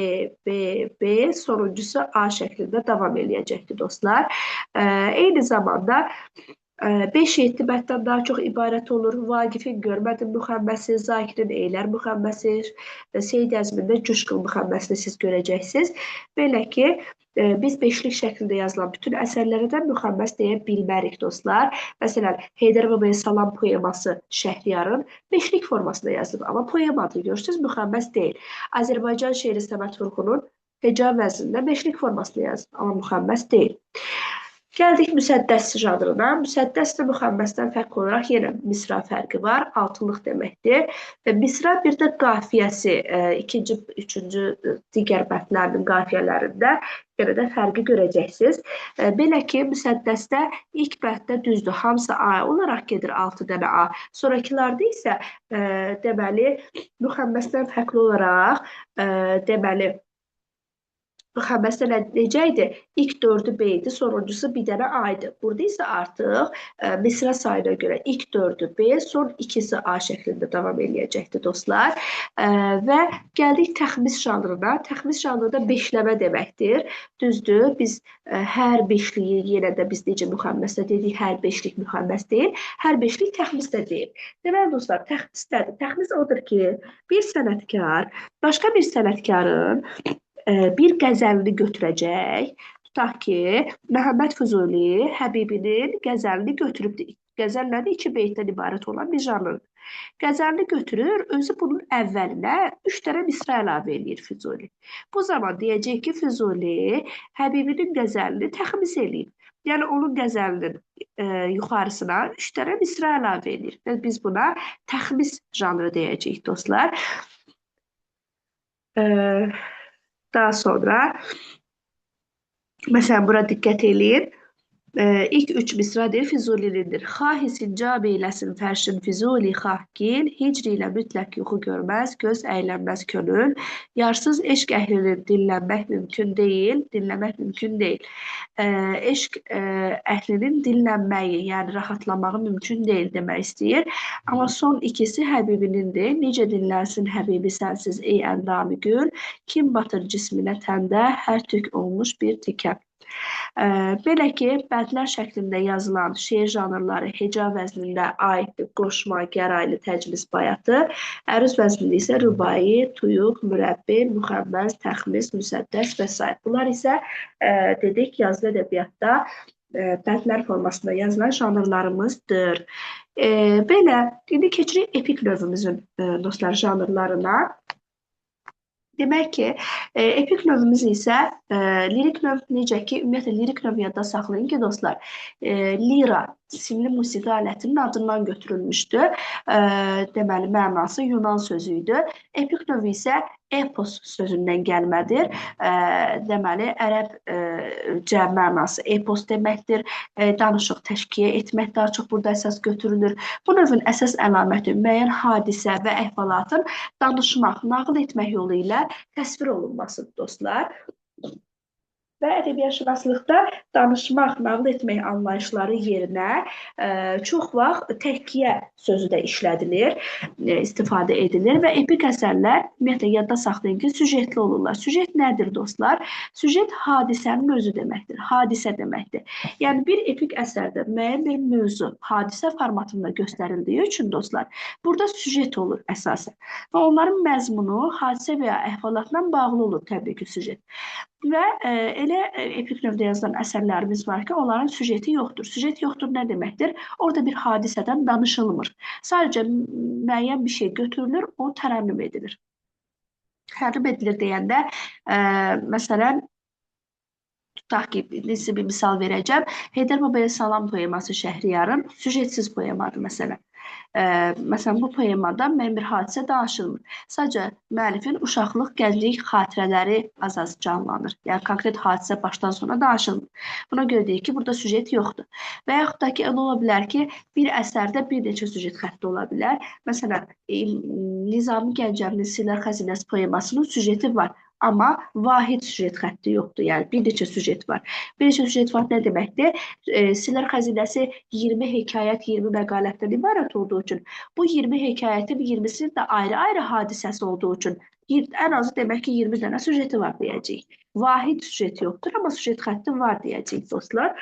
B, B, sonuncusu A şəklində davam eləyəcəkdir dostlar. Eyni zamanda 5-7 bənddən daha çox ibarət olur. Vaqifin Görmədim müxəmməsi, Zakirin Eylər müxəmməsi, Seyid Əzmində Cuşqıl müxəmməsini siz görəcəksiniz. Belə ki, biz beşlik şəklində yazılan bütün əsərlərə də müxəmməs deyə bilmərik dostlar. Məsələn, Heydər Babaya Salam poeması Şəhriyarın beşlik formasında yazılıb, amma poemadır, görürsünüz, müxəmməs deyil. Azərbaycan şeiri Səməd Vurğunun heca vəznində beşlik formasında yazılıb, amma müxəmməs deyil. Gəldik müsəddəs janrına. Müsəddəs də müxəmməsdən fərqli olaraq yenə misra fərqi var. Altılıq deməkdir. Və misra bir də qafiyəsi, ikinci, üçüncü, digər bəndlərinin qafiyələrində yenə də fərqi görəcəksiniz. Belə ki, müsəddəsdə ilk bənddə düzdür, hamısı A olaraq gedir, 6 dənə A. Sonrakılarda isə deməli, müxəmməsdən fərqli olaraq deməli, müxəmməsdə necə idi? İlk 4-ü B idi, sonuncusu bir dənə A idi. Burada isə artıq misra sayına görə ilk 4-ü B, son ikisi A şəklində davam eləyəcəkdir dostlar. Və gəldik təxmis janrına. Təxmis janrı da beşləmə deməkdir. Düzdür, biz hər beşliyi yenə də biz necə müxəmməsdə dedik, hər beşlik müxəmməs deyil, hər beşlik təxmis də deyil. Deməli dostlar, təxmis nədir? Təxmis odur ki, bir sənətkar başqa bir sənətkarın bir qəzəlini götürəcək. Tutaq ki, Məhəmməd Füzuli Həbibinin qəzəlini götürübdür. Qəzəl nədir? 2 beytdən ibarət olan bir janrdır. Qəzəlini götürür, özü bunun əvvəlinə 3 dənə misra əlavə eləyir Füzuli. Bu zaman deyəcək ki, Füzuli Həbibinin qəzəlini təxmis eləyib. Yəni, onun qəzəlinin yuxarısına 3 dənə misra əlavə eləyir. Və biz buna təxmis janrı deyəcəyik dostlar. Daha sonra, məsələn, bura diqqət eləyin. İlk 3 misra deyir Füzulinindir. Xahi sincab eyləsin fərşin Füzuli xah gil, hicr ilə mütləq yuxu görməz, göz əylənməz könül. Yarsız eşq əhlinin dinlənmək mümkün deyil, dinləmək mümkün deyil. Eşq əhlinin dinlənməyi, yəni rahatlamağı mümkün deyil demək istəyir. Amma son ikisi Həbibinindir. Necə dinlənsin Həbibi sənsiz ey əndami gül, kim batır cisminə təndə hər tük olmuş bir tikə. Belə ki, bəndlər şəklində yazılan şeir janrları heca vəznində aiddir. Qoşma, gəraylı, təclis, bayatı. Əruz vəznində isə rübai, tuyuq, mürəbbi, müxəmməs, təxmis, müsəddəs və s. Bunlar isə dedik, yazılı ədəbiyyatda bəndlər formasında yazılan janrlarımızdır. Belə, indi keçirik epik növümüzün dostlar janrlarına. Demək ki, epik növümüz isə lirik növ necə ki, ümumiyyətlə lirik növ yadda saxlayın ki, dostlar, lira simli musiqi alətinin adından götürülmüşdü. Deməli, mənası Yunan sözü idi. Epik növü isə epos sözündən gəlmədir. Deməli, ərəbcə mənası epos deməkdir. Danışıq təşkiyə etmək daha çox burada əsas götürülür. Bu növün əsas əlaməti müəyyən hadisə və əhvalatın danışmaq, nağıl etmək yolu ilə təsvir olunmasıdır, dostlar. Və ədəbiyyatşünaslıqda danışmaq, nağıl etmək anlayışları yerinə çox vaxt təhkiyə sözü də işlədilir, istifadə edilir və epik əsərlər, ümumiyyətlə yadda saxlayın ki, süjetli olurlar. Süjet nədir dostlar? Süjet hadisənin özü deməkdir, hadisə deməkdir. Yəni bir epik əsərdə müəyyən bir mövzu hadisə formatında göstərildiyi üçün dostlar, burada süjet olur əsasən. Və onların məzmunu hadisə və ya əhvalatla bağlı olur təbii ki, süjet. Və elə epik növdə yazılan əsərlərimiz var ki, onların süjeti yoxdur. Süjet yoxdur nə deməkdir? Orada bir hadisədən danışılmır. Sadəcə müəyyən bir şey götürülür, o tərənnüm edilir. Tərənnüm edilir deyəndə, məsələn, tutaq ki, sizə bir misal verəcəm. Heydər Babaya Salam poeması Şəhriyarın süjetsiz poemadır məsələn. Məsələn, bu poemada müəyyən bir hadisə danışılmır. Sadəcə müəllifin uşaqlıq, gənclik xatirələri az-az canlanır. Yəni, konkret hadisə başdan sona danışılmır. Buna görə deyik ki, burada süjet yoxdur. Və yaxud da ki, elə ola bilər ki, bir əsərdə bir neçə süjet xətti ola bilər. Məsələn, Nizami Gəncəvinin Sirlər Xəzinəsi poemasının süjeti var. Amma vahid süjet xətti yoxdur. Yəni, bir neçə süjet var. Bir neçə süjet var nə deməkdir? Sirlər Xəzinəsi 20 hekayət, 20 məqalətdən ibarət olduğu üçün, bu 20 hekayətin 20-sinin də ayrı-ayrı hadisəsi olduğu üçün, ən azı demək ki, 20 dənə süjeti var deyəcəyik. Vahid süjet yoxdur, amma süjet xətti var deyəcəyik dostlar.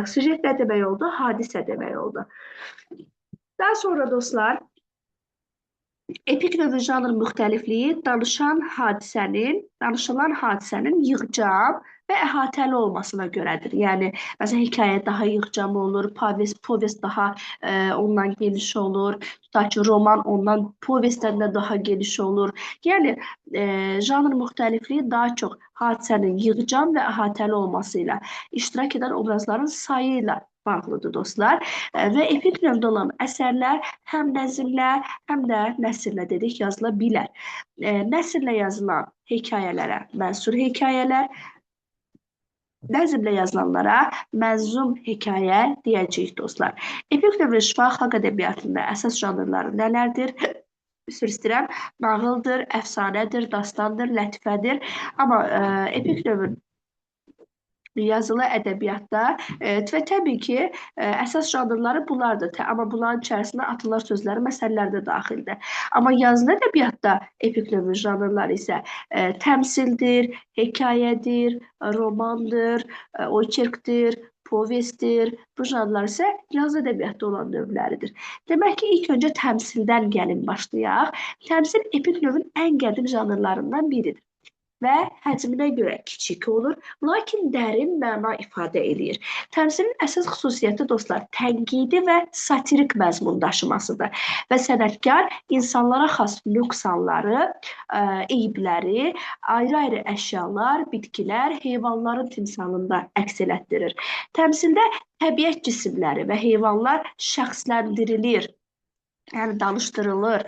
Süjet nə demək oldu? Hadisə demək oldu. Daha sonra dostlar, epik növü janr müxtəlifliyi danışılan hadisənin yığcam və əhatəli olmasına görədir. Yəni, məsələn, hekayə daha yığcam olur, povest daha ondan geniş olur, tutaq ki, roman ondan povestdən də daha geniş olur. Yəni, janr müxtəlifliyi daha çox hadisənin yığcam və əhatəli olması ilə, iştirak edən obrazların sayı ilə bağlıdır dostlar. Və epik növdə olan əsərlər həm nəzmlə, həm də nəsrlə dedik, yazıla bilər. Nəsrlə yazılan hekayələrə mənsur hekayələr, nəzmlə yazılanlara mənzum hekayə deyəcəyik dostlar. Epik növün şifahi xalq ədəbiyyatında əsas janrları nələrdir? Üzr istəyirəm, nağıldır, əfsanədir, dastandır, lətifədir. Amma epik növün yazılı ədəbiyyatda və təbii ki, əsas janrları bunlardır. Amma bunların içərisində atalar sözləri, məsələlər də daxildir. Amma yazılı ədəbiyyatda epik növün janrları isə təmsildir, hekayədir, romandır, oçerkdir, povestdir. Bu janrlar isə yazılı ədəbiyyatda olan növləridir. Demək ki, ilk öncə təmsildən gəlin başlayaq. Təmsil epik növün ən qədim janrlarından biridir və həcminə görə kiçik olur, lakin dərin məna ifadə eləyir. Təmsilin əsas xüsusiyyəti dostlar, tənqidi və satirik məzmun daşımasıdır və sənətkar insanlara xas nöqsanları, eyibləri, ayrı-ayrı əşyalar, bitkilər, heyvanların timsalında əks elətdirir. Təmsildə təbiət cisimləri və heyvanlar şəxsləndirilir. Yəni danışdırılır,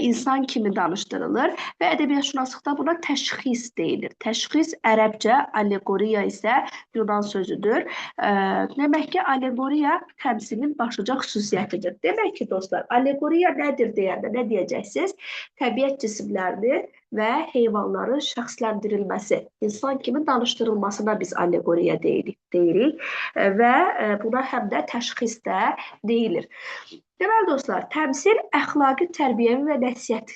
insan kimi danışdırılır və ədəbiyyatşünaslıqda buna təşxis deyilir. Təşxis ərəbcə, allegoriya isə Yunan sözüdür. Demək ki, allegoriya təmsilin başlıca xüsusiyyətidir. Demək ki, dostlar, allegoriya nədir deyəndə nə deyəcəksiniz? Təbiət cisimlərinin və heyvanların şəxsləndirilməsi, insan kimi danışdırılmasına biz allegoriya deyirik və buna həm də təşxis də deyilir. Deməli dostlar, təmsil əxlaqi, tərbiyəvi və nəsihət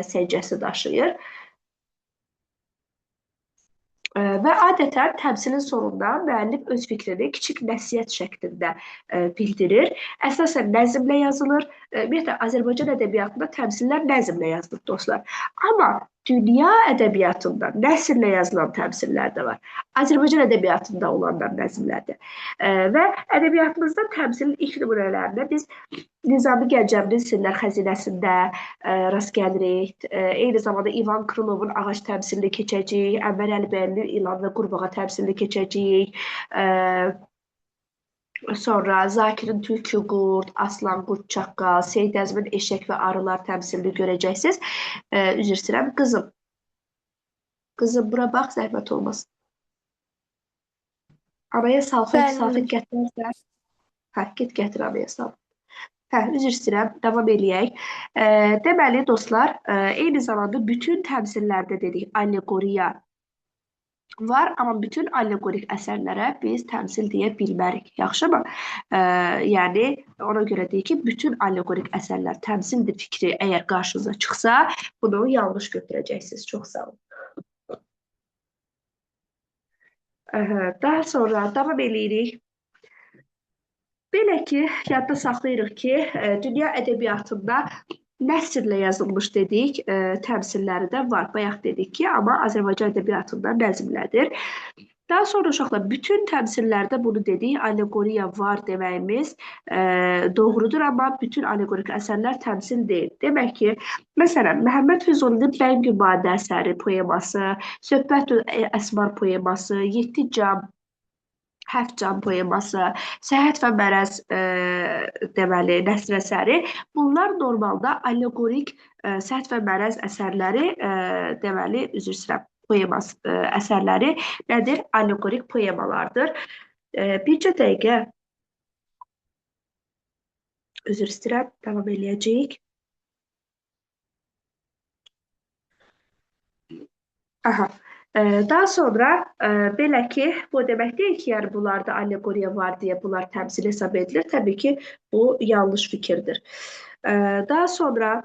səciyyəsi daşıyır. Və adətən təmsilin sonunda müəllif öz fikrini kiçik nəsihət şəklində bildirir. Əsasən nəzmlə yazılır. Ümumiyyətlə, Azərbaycan ədəbiyyatında təmsillər nəzmlə yazılır dostlar. Amma dünya ədəbiyyatında nəsrlə yazılan təmsillər də var. Azərbaycan ədəbiyyatında olanlar nəzmlərdir. Və ədəbiyyatımızda təmsilin ilk nümunələrində biz Nizami Gəncəvinin Sirlər Xəzinəsində rast gəlirik. Eyni zamanda İvan Krılovun ağac təmsilini keçəcəyik, Ənvər Əlibəyli İlan və Qurbağa təmsilini keçəcəyik. Sonra Zakirin Tülkü Qurd, Aslan Qurd Çaqqal, Seyid Əzmin Eşək və Arılar təmsilini görəcəksiniz. Üzr istəyirəm, qızım. Qızım, bura bax, zəhmət olmasın. Anaya salfet gətirərsən. Hə, get gətir anaya salfet. Hə, üzr istəyirəm, davam eləyək. Deməli, dostlar, eyni zamanda bütün təmsillərdə dedik, allegoriya Var, amma bütün allegorik əsərlərə biz təmsil deyə bilmərik. Yaxşımı? Yəni ona görə deyir ki, bütün allegorik əsərlər təmsildir fikri əgər qarşınıza çıxsa, bunu yanlış götürəcəksiniz. Çox sağ olun. Daha sonra davam eləyirik. Belə ki, yadda saxlayırıq ki, dünya ədəbiyyatında nəsrlə yazılmış dedik, təmsilləri də var. Bayaq dedik ki, amma Azərbaycan ədəbiyyatında nəzmlədir. Daha sonra uşaqlar, bütün təmsillərdə bunu dedik, allegoriya var deməyimiz doğrudur, amma bütün allegorik əsərlər təmsil deyil. Demək ki, məsələn, Məhəmməd Füzulinin Bəngübadə əsəri poeması, Söhbət-ü Əsmar poeması, Yeddi Cam, Həft Can poeması, Səhət və Mərəz deməli, nəsr əsəri, bunlar normalda allegorik Səhət və Mərəz əsərləri, deməli, üzr istəyirəm, poeması, əsərləri nədir? Allegorik poemalardır. Bircə dəqiqə üzr istəyirəm, davam eləyəcəyik. Aha. Daha sonra belə ki, bu demək deyil ki, yəni bunlarda allegoriya var deyə bunlar təmsil hesab edilir. Təbii ki, bu yanlış fikirdir. Daha sonra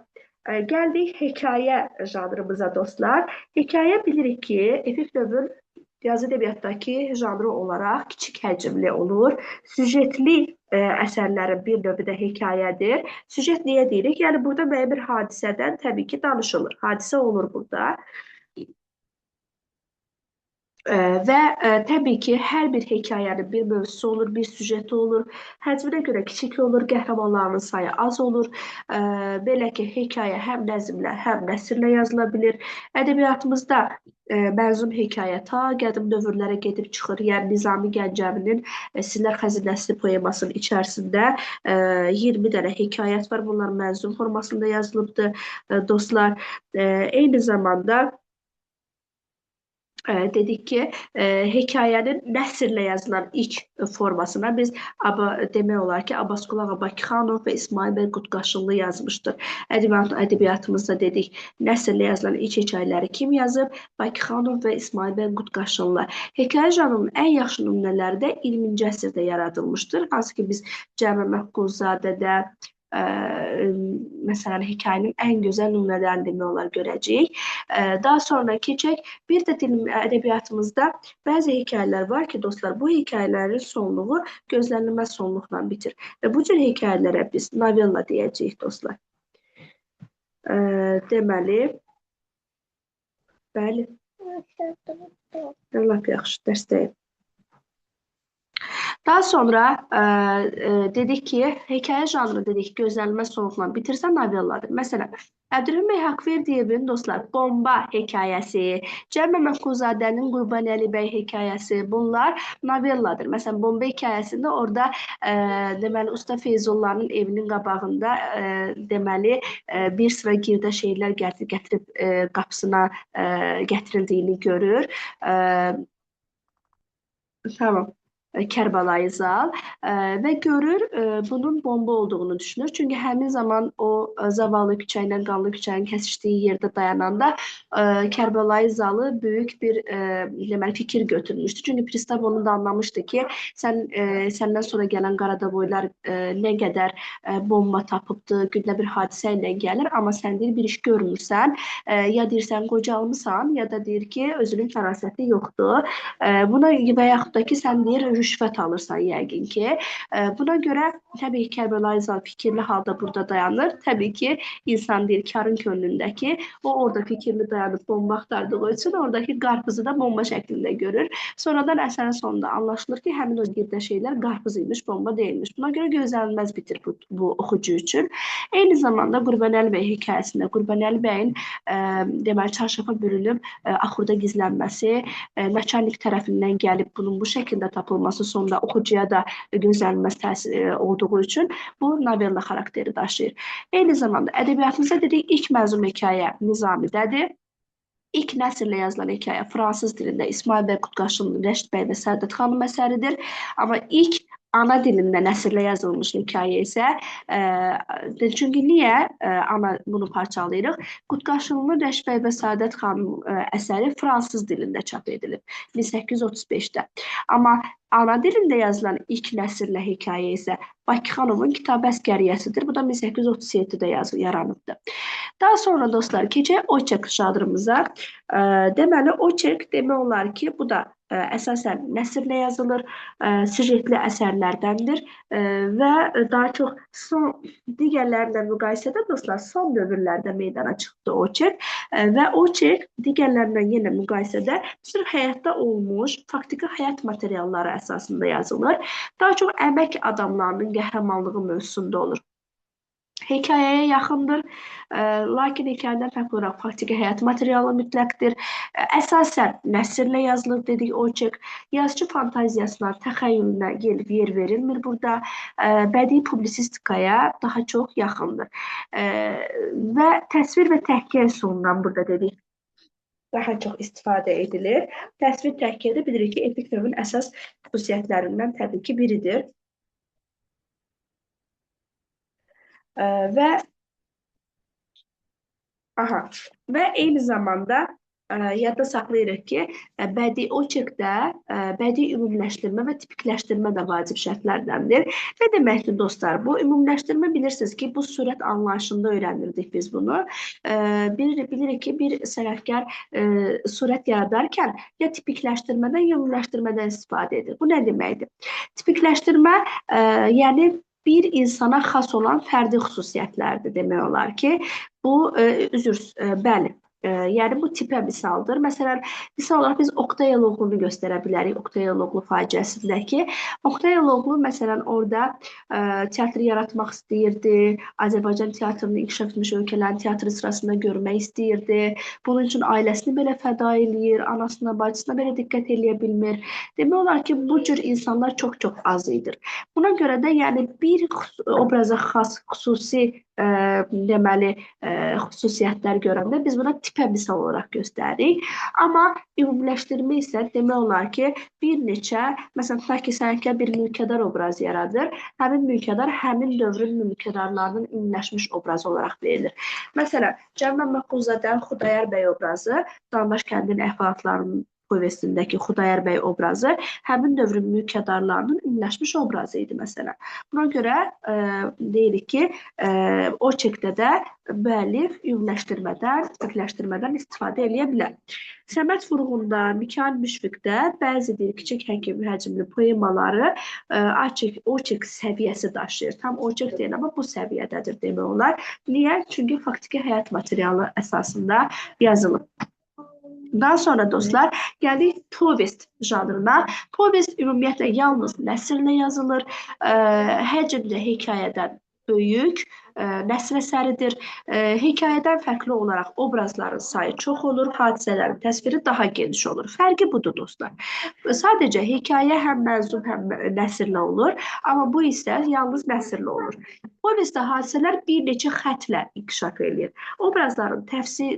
gəldik hekayə janrımıza dostlar. Hekayə bilirik ki, epik növün yazı ədəbiyyatdakı janrı olaraq kiçik həcmli olur. Süjetli əsərlərin bir növü də hekayədir. Süjet niyə deyirik? Yəni burada müəyyən bir hadisədən təbii ki, danışılır. Hadisə olur burada. Və təbii ki, hər bir hekayənin bir mövzusu olur, bir süjeti olur. Həcminə görə kiçik olur, qəhrəmanlarının sayı az olur. Belə ki, hekayə həm nəzmlə, həm nəsrlə yazıla bilir. Ədəbiyyatımızda mənzum hekayə ta qədim dövrlərə gedib çıxır. Yəni Nizami Gəncəvinin Sirlər Xəzinəsi poemasının içərisində 20 dənə hekayət var. Bunlar mənzum formasında yazılıbdır, dostlar. Eyni zamanda dedik ki, hekayənin nəsrlə yazılan ilk formasına biz demək olar ki, Abbasqulu Ağa Bakıxanov və İsmail bəy Qutqaşınlı yazmışdır. Ədəbiyyatımızda dedik, nəsrlə yazılan ilk hekayələri kim yazıb? Bakıxanov və İsmail bəy Qutqaşınlı. Hekayə janrının ən yaxşı nümunələri də 20-ci əsrdə yaradılmışdır. Hansı ki, biz Cəmil Məhqulzadədə, məsələn, hekayənin ən gözəl nümunələrini demək olar görəcəyik. Daha sonra keçək. Bir də ədəbiyyatımızda bəzi hekayələr var ki, dostlar, bu hekayələrin sonluğu gözlənilməz sonluqla bitir. Və bu cür hekayələrə biz novella deyəcəyik, dostlar. Deməli, bəli. Lap yaxşı, dərsdəyim. Daha sonra dedik ki, hekayə janrı dedik, gözlənilməz sonluqla bitirsə novelladır. Məsələn, Əbdürrəhim bəy Haqverdiyevin dostlar, Bomba hekayəsi, Cəmil Məhqulzadənin Qurbanəli bəy hekayəsi, bunlar novelladır. Məsələn, Bomba hekayəsində orada deməli, Usta Feyzullanın evinin qabağında deməli, bir sıra girdə şeylər gətirib qapısına gətirildiyini görür. Tamam. Kərbəlayı Zal və görür, bunun bomba olduğunu düşünür. Çünki həmin zaman o zavallı küçə ilə qanlı küçənin kəsişdiyi yerdə dayananda Kərbəlayı Zalı böyük bir deməli, fikir götürmüşdü. Çünki pristav onu da anlamışdı ki, səndən sonra gələn Qaradavoylar nə qədər bomba tapıbdı, gündə bir hadisə ilə gəlir, amma sən deyir, bir iş görmürsən, ya deyirsən qocalmısan, ya da deyir ki, özünün fərasəti yoxdur. Buna və yaxud da ki, sən deyir, rüşvət alırsan yəqin ki. Buna görə təbii ki, Kərbəlayı Zal fikirli halda burada dayanır. Təbii ki, insan deyir, karın könlündəki, o orada fikirli dayanıb bomba axtardığı üçün oradakı qarpızı da bomba şəklində görür. Sonradan əsərin sonunda anlaşılır ki, həmin o girdə şeylər qarpız imiş, bomba deyilmiş. Buna görə gözlənilməz bitir bu oxucu üçün. Eyni zamanda Qurbanəli bəy hekayəsində Qurbanəli bəyin deməli, çarşafa bürünüb axurda gizlənməsi, naçalnik tərəfindən gəlib bunun bu şəkildə tapılması sonunda oxucuya da gözlənilməz təsir olduğu üçün bu novella xarakteri daşıyır. Eyni zamanda ədəbiyyatımızda dedik, ilk mənzum hekayə Nizamidədir. İlk nəsrlə yazılan hekayə fransız dilində İsmail bəy Qutqaşınlı, Rəşid bəy və Səadət xanım əsəridir. Amma ilk Ana dilində nəsrlə yazılmış hekayə isə, çünki niyə ana bunu parçalayırıq? Qutqaşınlı Rəşbəy və Səadət xanım əsəri fransız dilində çap edilib 1835-də. Amma ana dilində yazılan ilk nəsrlə hekayə isə Bakıxanovun Kitab Əsgəriyyəsidir. Bu da 1837-də yaranıbdır. Daha sonra dostlar, keçək oçerk janrımıza. Deməli, oçerk demək olar ki, bu da əsasən nəsrlə yazılır, süjetli əsərlərdəndir və daha çox son digərlərlə müqayisədə dostlar, son dövrlərdə meydana çıxdı oçerk və oçerk digərlərindən yenə müqayisədə sırf həyatda olmuş faktiki həyat materialları əsasında yazılır. Daha çox əmək adamlarının qəhrəmanlığı mövzusunda olur. Hekayəyə yaxındır, lakin hekayədən fərqli olaraq faktiki həyat materialı mütləqdir. Əsasən nəsrlə yazılır dedik oçerk. Yazıcı fantaziyasına, təxəyyülünə gelib yer verilmir burada. Bədii publisistikaya daha çox yaxındır. Və təsvir və təhkiyə üsulundan burada dedik daha çox istifadə edilir. Təsvir təhkiyədə bilirik ki, epik növün əsas xüsusiyyətlərindən təbii ki, biridir. Və eyni zamanda yadda saxlayırıq ki, bədii oçerkdə bədii ümumiləşdirmə və tipikləşdirmə də vacib şərtlərdəndir. Nə deməkdir dostlar? Bu ümumiləşdirmə bilirsiniz ki, bu surət anlayışında öyrənirdik biz bunu. Bilirik ki, bir sənətkar surət yaradarkən ya tipikləşdirmədən, ya ümumiləşdirmədən istifadə edir. Bu nə deməkdir? Tipikləşdirmə, yəni bir insana xas olan fərdi xüsusiyyətlərdir demək olar ki, bu, bəli, yəni bu tipə misaldır. Məsələn, misal olaraq biz Oqtay Eloğlunu göstərə bilərik, Oqtay Eloğlu faciəsindəki. Oqtay Eloğlu, məsələn, orada teatr yaratmaq istəyirdi, Azərbaycan teatrını inkişaf etmiş ölkələrin teatrı sırasında görmək istəyirdi. Bunun üçün ailəsini belə fəda eləyir, anasına, bacısına belə diqqət eləyə bilmir. Demək olar ki, bu cür insanlar çox-çox az idir. Buna görə də, yəni bir obraza xas, xüsusi deməli, xüsusiyyətlər görəndə biz buna tipə misal olaraq göstəririk. Amma ümumiləşdirmə isə demək olar ki, bir neçə, məsələn, tutaq ki, sənətkar bir mülkədar obrazı yaradır. Həmin mülkədar həmin dövrün mülkədarlarının ümumiləşmiş obrazı olaraq verilir. Məsələn, Cəmil Məmmədquluzadənin Xudayar bəy obrazı, Danabaş kəndinin əhvalatlarının povestindəki Xudayar bəy obrazı həmin dövrün mülkədarlarının ümumiləşmiş obrazı idi, məsələn. Buna görə deyirik ki, oçerkdə də müəllif ümumiləşdirmədən, tipikləşdirmədən istifadə eləyə bilər. Səməd Vurğunda, Mikail Müşfiqdə bəzi deyir, kiçik həcmli poemaları oçerk səviyyəsi daşıyır. Tam oçerk deyil, amma bu səviyyədədir demək olar. Niyə? Çünki faktiki həyat materialı əsasında yazılıb. Daha sonra dostlar, gəldik povest janrına. Povest ümumiyyətlə yalnız nəsrlə yazılır, həcmdə hekayədən böyük nəsr əsəridir. Hekayədən fərqli olaraq obrazların sayı çox olur, hadisələrin təsviri daha geniş olur. Fərqi budur dostlar. Sadəcə hekayə həm mənzum, həm nəsrlə olur, amma bu isə yalnız nəsrlə olur. Povestdə hadisələr bir neçə xətlə inkişaf eləyir. Obrazların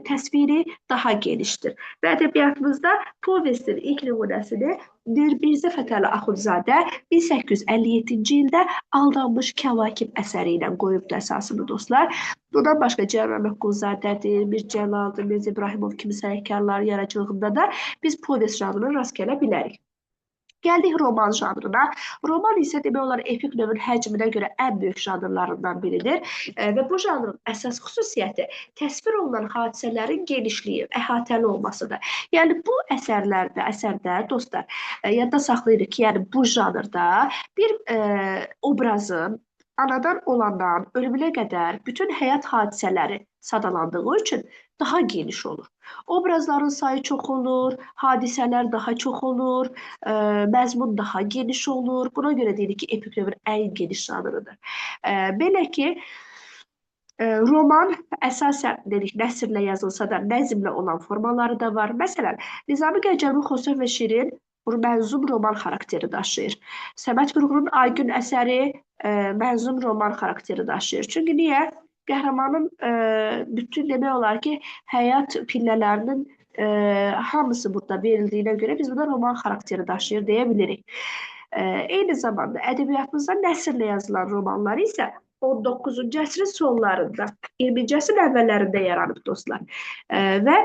təsviri daha genişdir. Və ədəbiyyatımızda povestin ilk nümunəsini Mirzə Fətəli Axundzadə 1857-ci ildə Aldanmış Kəvakib əsəri ilə qoyubdu əsasını dostlar. Bundan başqa Cəmil Məmmədquluzadədir, Mir Cəlaldır, Mirza İbrahimov kimi sənətkarların yaradıcılığında da biz povest janrına rast gələ bilərik. Gəldik roman janrına. Roman isə demək olar epik növün həcminə görə ən böyük janrlarından biridir. Və bu janrın əsas xüsusiyyəti təsvir olunan hadisələrin genişliyi, əhatəli olmasıdır. Yəni bu əsərdə dostlar, yadda saxlayırıq ki, yəni bu janrda bir obrazın anadan olandan ölümünə qədər bütün həyat hadisələri sadalandığı üçün daha geniş olur. Obrazların sayı çox olur, hadisələr daha çox olur, məzmun daha geniş olur. Buna görə deyirik ki, epik növün ən geniş janrıdır. Belə ki, roman əsasən dedik, nəsrlə yazılsa da nəzmlə olan formaları da var. Məsələn, Nizami Gəncəvinin Xosrov və Şirin mənzum roman xarakteri daşıyır. Səməd Vurğunun Aygün əsəri mənzum roman xarakteri daşıyır. Çünki niyə? Qəhrəmanın bütün demək olar ki, həyat pillələrinin hamısı burada verildiyinə görə biz buna roman xarakteri daşıyır deyə bilirik. Eyni zamanda ədəbiyyatımızda nəsrlə yazılan romanlar isə 19-cu əsrin sonlarında, 20-ci əsrin əvvəllərində yaranıb dostlar. Və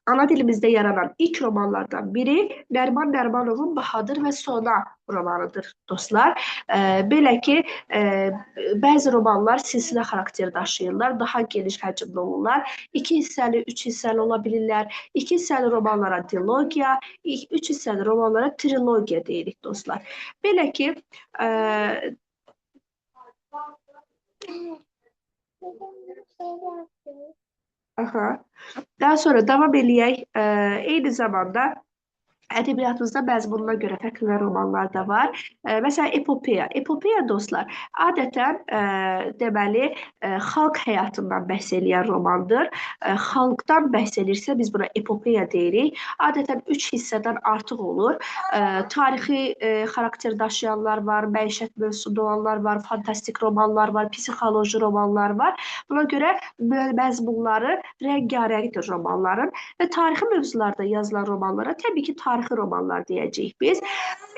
ana dilimizdə yaranan ilk romanlardan biri Nəriman Nərimanovun Bahadır və Sona romanıdır dostlar. Belə ki, bəzi romanlar silsilə xarakteri daşıyırlar, daha geniş həcmli olurlar. 2 hissəli, 3 hissəli ola bilirlər. 2 hissəli romanlara dilogiya, 3 hissəli romanlara trilogiya deyirik dostlar. Belə ki, aha. Daha sonra davam eləyək. Eyni zamanda ədəbiyyatımızda məzmununa görə fərqli romanlar da var. Məsələn, epopeya. Epopeya dostlar, adətən deməli, xalq həyatından bəhs eləyən romandır. Xalqdan bəhs eləyirsə, biz buna epopeya deyirik. Adətən 3 hissədən artıq olur. Tarixi xarakter daşıyanlar var, məişət mövzusunda olanlar var, fantastik romanlar var, psixoloji romanlar var. Buna görə məzmunları rəngarəngdir romanların və tarixi mövzularda yazılan romanlara təbii ki, tarixi romanlar deyəcəyik biz.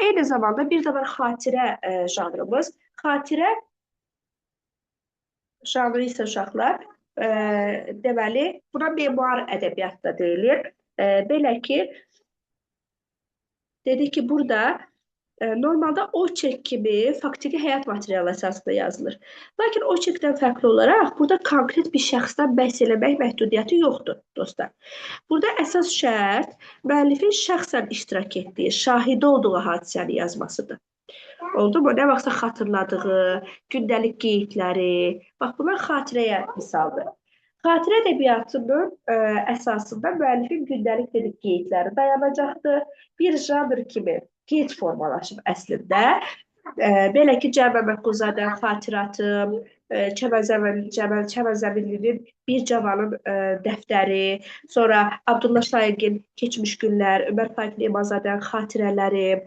Eyni zamanda bir də var xatirə janrımız. Xatirə janrı isə uşaqlar, deməli, buna memuar ədəbiyyat da deyilir. Belə ki, dedik ki, burada normalda oçerk kimi faktiki həyat materialı əsasında yazılır. Lakin oçerkdən fərqli olaraq burada konkret bir şəxsdən bəhs eləmək məhdudiyyəti yoxdur, dostlar. Burada əsas şərt müəllifin şəxsən iştirak etdiyi, şahidi olduğu hadisəni yazmasıdır. Oldu mu? Nə vaxtsa xatırladığı, gündəlik qeydləri, bax bunlar xatirəyə misaldır. Xatirə ədəbiyyatının əsasında müəllifin gündəlik dedik qeydləri dayanacaqdır. Bir janr kimi qeyd formalaşıb əslində. Belə ki, Cəmil Məmmədquluzadə Xatiratım, Çəmən Zəminlinin Bir Cavanın dəftəri, sonra Abdullah Şaiqin Keçmiş Günlər, Ömər Faiq Nemazadənin Xatirələrim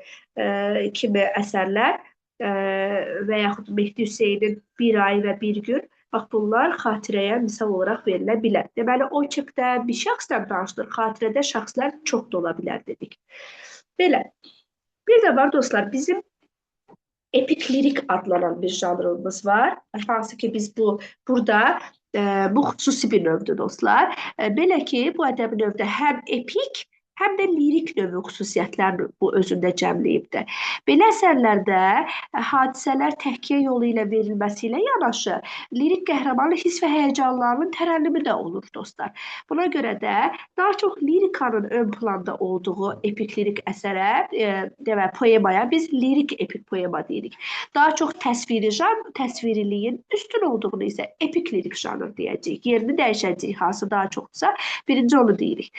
kimi əsərlər və yaxud Mehdi Hüseynin Bir Ay və Bir Gün. Bax, bunlar xatirəyə misal olaraq verilə bilər. Deməli, oçerkdə bir şəxsdən danışılır, xatirədə şəxslər çox da ola bilər dedik. Belə. Bir də var dostlar, bizim epik lirik adlanan bir janrımız var. Hansı ki, biz burada bu xüsusi bir növdür dostlar. Belə ki, bu ədəbi növdə həm epik, həm də lirik növü xüsusiyyətlərini bu özündə cəmləyibdir. Belə əsərlərdə hadisələr təhkiyə yolu ilə verilməsi ilə yanaşı, lirik qəhrəmanın hiss və həyəcanlarının tərənnümü də olur dostlar. Buna görə də daha çox lirikanın ön planda olduğu epik lirik əsərə, demək, poemaya biz lirik epik poema deyirik. Daha çox təsviri janr, təsviriliyin üstün olduğunu isə epik lirik janr deyəcəyik. Yerini dəyişəcəyik, hansı daha çoxdursa, birinci onu deyirik.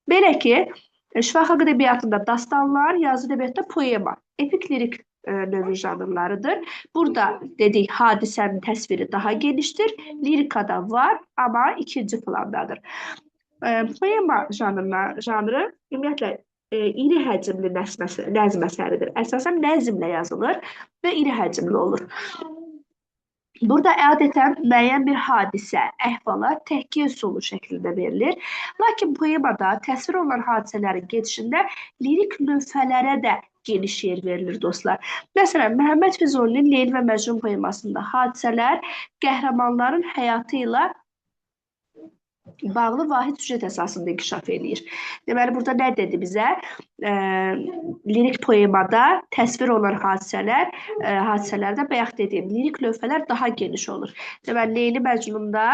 Belə ki, şifahi xalq ədəbiyyatında dastanlar, yazı ədəbiyyatda poema, epik lirik növü janrlarıdır. Burada dedik, hadisənin təsviri daha genişdir, lirikada var, amma ikinci plandadır. Poema janrı ümumiyyətlə iri həcmli nəzm əsəridir. Əsasən nəzmlə yazılır və iri həcmli olur. Burada adətən müəyyən bir hadisə, əhvalat təhkiyə üsulu şəklində verilir. Lakin poemada təsvir olunan hadisələrin gedişində lirik lövhələrə də geniş yer verilir dostlar. Məsələn, Məhəmməd Füzulinin Leyli və Məcnun poemasında hadisələr qəhrəmanların həyatı ilə bağlı vahid süjet əsasında inkişaf eləyir. Deməli, burada nə dedi bizə? Lirik poemada təsvir olunan hadisələrdə bayaq dediyim lirik lövhələr daha geniş olur. Deməli, Leyli Məcnunda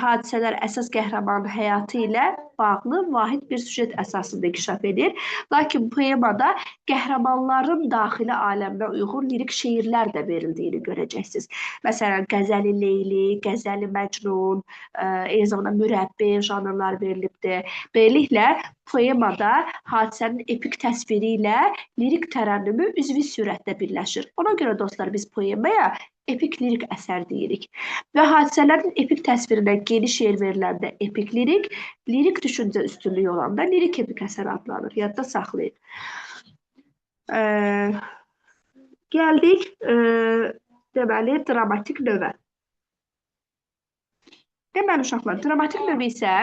hadisələr əsas qəhrəmanın həyatı ilə bağlı vahid bir süjet əsasında inkişaf edir. Lakin poemada qəhrəmanların daxili aləminə uyğun lirik şeirlər də verildiyini görəcəksiniz. Məsələn, Qəzəli Leyli, Qəzəli Məcnun, eyni zamanda mürəbbi janrlar verilibdir. Beləliklə, poemada hadisənin epik təsviri ilə lirik tərənnümü üzvi sürətdə birləşir. Ona görə dostlar, biz poemaya epik lirik əsər deyirik. Və hadisələrin epik təsvirinə geniş yer veriləndə epik lirik, lirik düşüncə üstünlüyü olanda lirik epik əsər adlanır. Yadda saxlayın. Gəldik deməli, dramatik növə. Deməli, uşaqlar, dramatik növü isə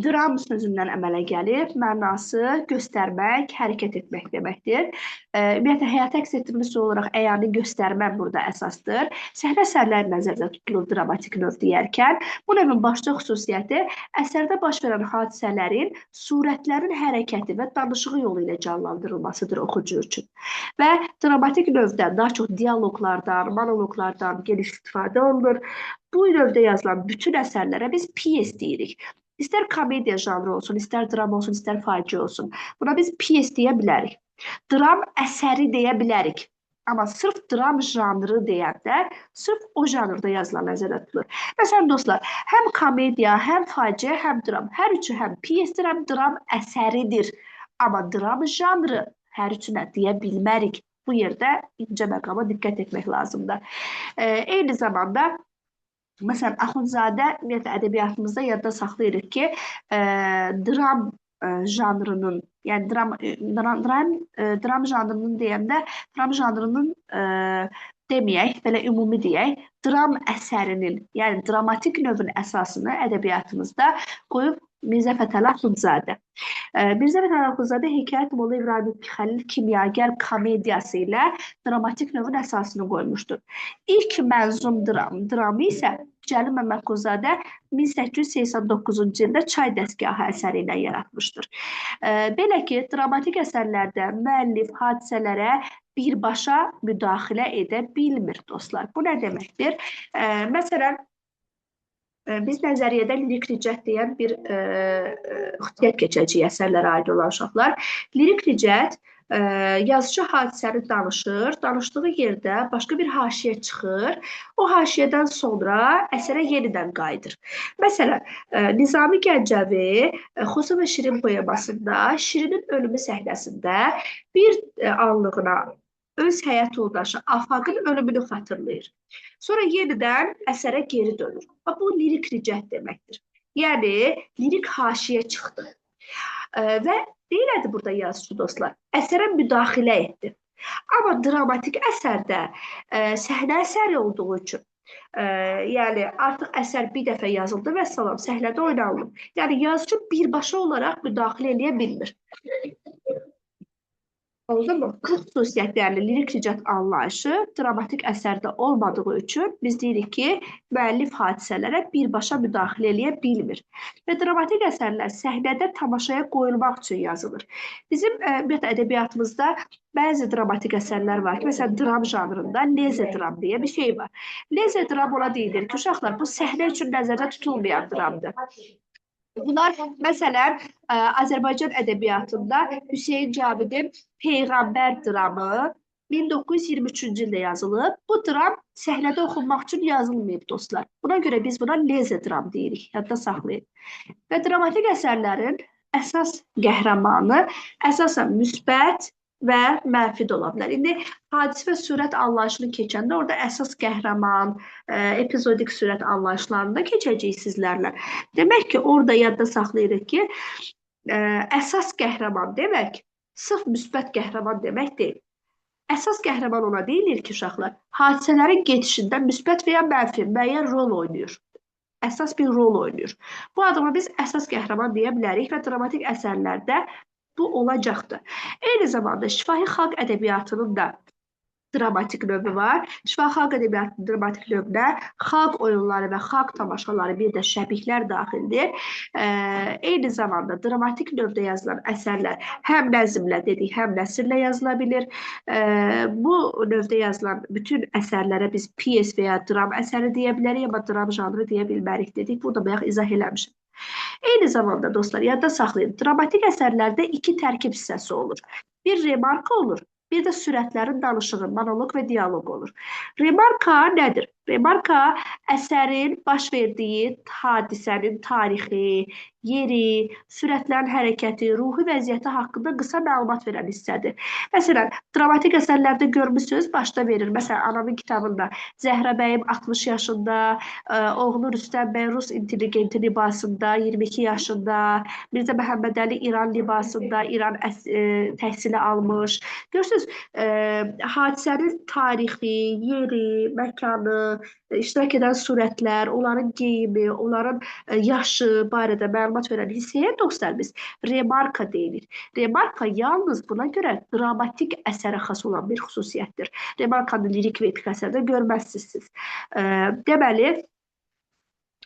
Dram sözündən əmələ gəlib, mənası göstərmək, hərəkət etmək deməkdir. Ümumiyyətlə, həyata əks etdirmə üsulu olaraq əyani göstərmə burada əsasdır. Səhnə əsərləri nəzərdə tutulur dramatik növ deyərkən. Bu növün başlıca xüsusiyyəti əsərdə baş verən hadisələrin, surətlərin hərəkəti və danışığı yolu ilə canlandırılmasıdır oxucu üçün. Və dramatik növdən daha çox dialoqlardan, monoloqlardan geniş istifadə olunur. Bu növdə yazılan bütün əsərlərə biz pyes deyirik. İstər komediya janrı olsun, istər dram olsun, istər faciə olsun. Buna biz pyes deyə bilərik. Dram əsəri deyə bilərik. Amma sırf dram janrı deyəndə, sırf o janrda yazılan nəzərdə tutulur. Məsələn, dostlar, həm komediya, həm faciə, həm dram. Hər üçü həm pyesdir, həm dram əsəridir. Amma dram janrı hər üçünə deyə bilmərik. Bu yerdə incə məqama diqqət etmək lazımdır. Eyni zamanda, məsələn, Axundzadə ümumiyyətlə ədəbiyyatımızda yadda saxlayırıq ki, dram janrının, yəni dram janrının deyəndə, dram janrının deməyək, belə ümumi deyək, dram əsərinin, yəni dramatik növün əsasını ədəbiyyatımızda qoyub Mirzə Fətəli Axundzadə. Mirzə Fətəli Axundzadə Hekayət Molla İbrahim Xəlil Kimyagər komediyası ilə dramatik növün əsasını qoymuşdur. İlk mənzum dramı isə Cəlil Məmmədquluzadə 1889-cu ildə Çay dəstgahı əsəri ilə yaratmışdır. Belə ki, dramatik əsərlərdə müəllif hadisələrə birbaşa müdaxilə edə bilmir, dostlar. Bu nə deməkdir? Məsələn, biz nəzəriyyədə lirik ricət deyən bir xüsusiyyət keçəcəyik əsərlərə aid olan uşaqlar. Lirik ricət, yazıcı hadisəni danışır, danışdığı yerdə başqa bir haşiyə çıxır, o haşiyədən sonra əsərə yenidən qayıdır. Məsələn, Nizami Gəncəvi Xosrov və Şirin poemasında Şirinin ölümü səhnəsində bir anlığına öz həyat yoldaşı Afaqın ölümünü xatırlayır. Sonra yenidən əsərə geri dönür. Bu lirik ricət deməkdir. Yəni, lirik haşiyə çıxdı. Və neylədi burada yazıcı dostlar? Əsərə müdaxilə etdi. Amma dramatik əsərdə səhnə əsəri olduğu üçün, yəni artıq əsər bir dəfə yazıldı və salam, səhnədə oynanılıb. Yəni, yazıcı birbaşa olaraq müdaxilə eləyə bilmir. Oldu mu? Bu xüsusiyyət, yəni lirik ricət anlayışı dramatik əsərdə olmadığı üçün biz deyirik ki, müəllif hadisələrə birbaşa müdaxilə eləyə bilmir. Və dramatik əsərlər səhnədə tamaşaya qoyulmaq üçün yazılır. Bizim ümumiyyətlə ədəbiyyatımızda bəzi dramatik əsərlər var ki, məsələn, dram janrında leze dram deyə bir şey var. Leze dram ona deyilir ki, uşaqlar, bu səhnə üçün nəzərdə tutulmayan dramdır. Bunlar, məsələn, Azərbaycan ədəbiyyatında Hüseyn Cavidin Peyğəmbər dramı 1923-cü ildə yazılıb. Bu dram səhnədə oxunmaq üçün yazılmayıb, dostlar. Buna görə biz buna leze dram deyirik, yadda saxlayın. Və dramatik əsərlərin əsas qəhrəmanı əsasən müsbət və mənfi də ola bilər. İndi hadisə və sürət anlayışını keçəndə orada əsas qəhrəman, epizodik sürət anlayışlarında keçəcəyik sizlərlə. Demək ki, orada yadda saxlayırıq ki, əsas qəhrəman demək, sırf müsbət qəhrəman demək deyil. Əsas qəhrəman ona deyilir ki, uşaqlar, hadisələrin gedişində müsbət və ya mənfi müəyyən rol oynayır. Əsas bir rol oynayır. Bu adama biz əsas qəhrəman deyə bilərik və dramatik əsərlərdə bu olacaqdır. Eyni zamanda şifahi xalq ədəbiyyatının da dramatik növü var. Şifahi xalq ədəbiyyatının dramatik növünə xalq oyunları və xalq tamaşaları, bir də şəbihlər daxildir. Eyni zamanda dramatik növdə yazılan əsərlər həm nəzmlə dedik, həm nəsrlə yazıla bilir. Bu növdə yazılan bütün əsərlərə biz pyes və ya dram əsəri deyə bilərik, amma dram janrı deyə bilmərik dedik. Burada bayaq izah eləmişəm. Eyni zamanda dostlar, yadda saxlayın, dramatik əsərlərdə iki tərkib hissəsi olur. Bir remarka olur, bir də sürətlərin danışığı, monoloq və dialoq olur. Remarka nədir? Remarka əsərin baş verdiyi hadisənin tarixi, yeri, sürətlərin hərəkəti, ruhi vəziyyəti haqqında qısa məlumat verən hissədir. Məsələn, dramatik əsərlərdə görmüsünüz, başda verir. Məsələn, Anamın kitabında Zəhra bəyim 60 yaşında, oğlu Rüstəm bəy Rus intelligenti libasında, 22 yaşında, Mirzə Məhəmmədəli İran libasında, İran təhsili almış. Görürsünüz, hadisənin tarixi, yeri, məkanı, iştirak edən surətlər, onların geyimi, onların yaşı barədə məlumat verən hissəyə dostlar biz remarka deyirik. Remarka yalnız buna görə dramatik əsərə xas olan bir xüsusiyyətdir. Remarkanı lirik və epik əsərdə görməzsiniz siz. Deməli,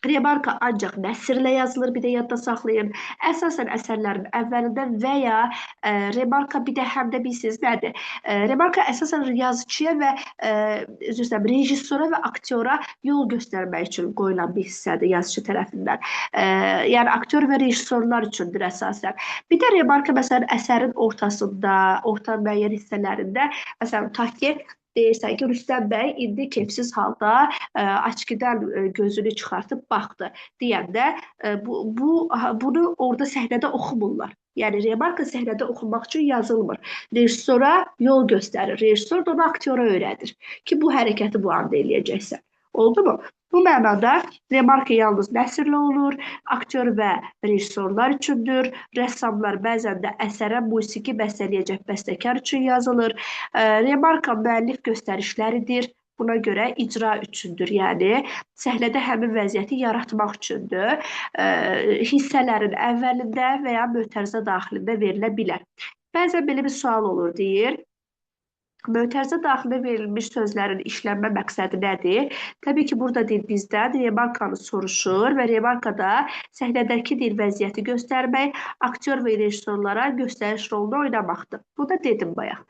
remarka ancaq nəsrlə yazılır, bir də yadda saxlayın. Əsasən əsərlərin əvvəlində və ya remarka bir də həm də bilirsiniz nədir? Remarka əsasən yazıçıya və üzr istəyirəm, rejissora və aktyora yol göstərmək üçün qoyulan bir hissədir yazıçı tərəfindən. Yəni aktyor və rejissorlar üçündür əsasən. Bir də remarka məsələn əsərin ortasında, orta müəyyən hissələrində, məsələn tutaq ki, deyirsən ki, Rüstəm bəy indi keyfsiz halda açkidən gözünü çıxartıb baxdı deyəndə bunu orada səhnədə oxumurlar. Yəni remarka səhnədə oxunmaq üçün yazılmır. Rejissora yol göstərir. Rejissor da onu aktyora öyrədir ki, bu hərəkəti bu anda eləyəcəksən. Oldu mu? Bu mənada remarka yalnız nəsrlə olur, aktyor və rejissorlar üçündür, rəssamlar bəzən də əsərə musiqi bəstələyəcək bəstəkar üçün yazılır. Remarka müəllif göstərişləridir. Buna görə icra üçündür. Yəni səhnədə həmin vəziyyəti yaratmaq üçündür. Hissələrin əvvəlində və ya mötərizə daxilində verilə bilər. Bəzən belə bir sual olur, deyir. Mötərizə daxilində verilmiş sözlərin işlənmə məqsədi nədir? Təbii ki, burada deyir bizdən remarkanı soruşur və remarkada səhnədəki deyir vəziyyəti göstərmək, aktyor və rejissorlara göstəriş rolunu oynamaqdır. Bu da dedim bayaq.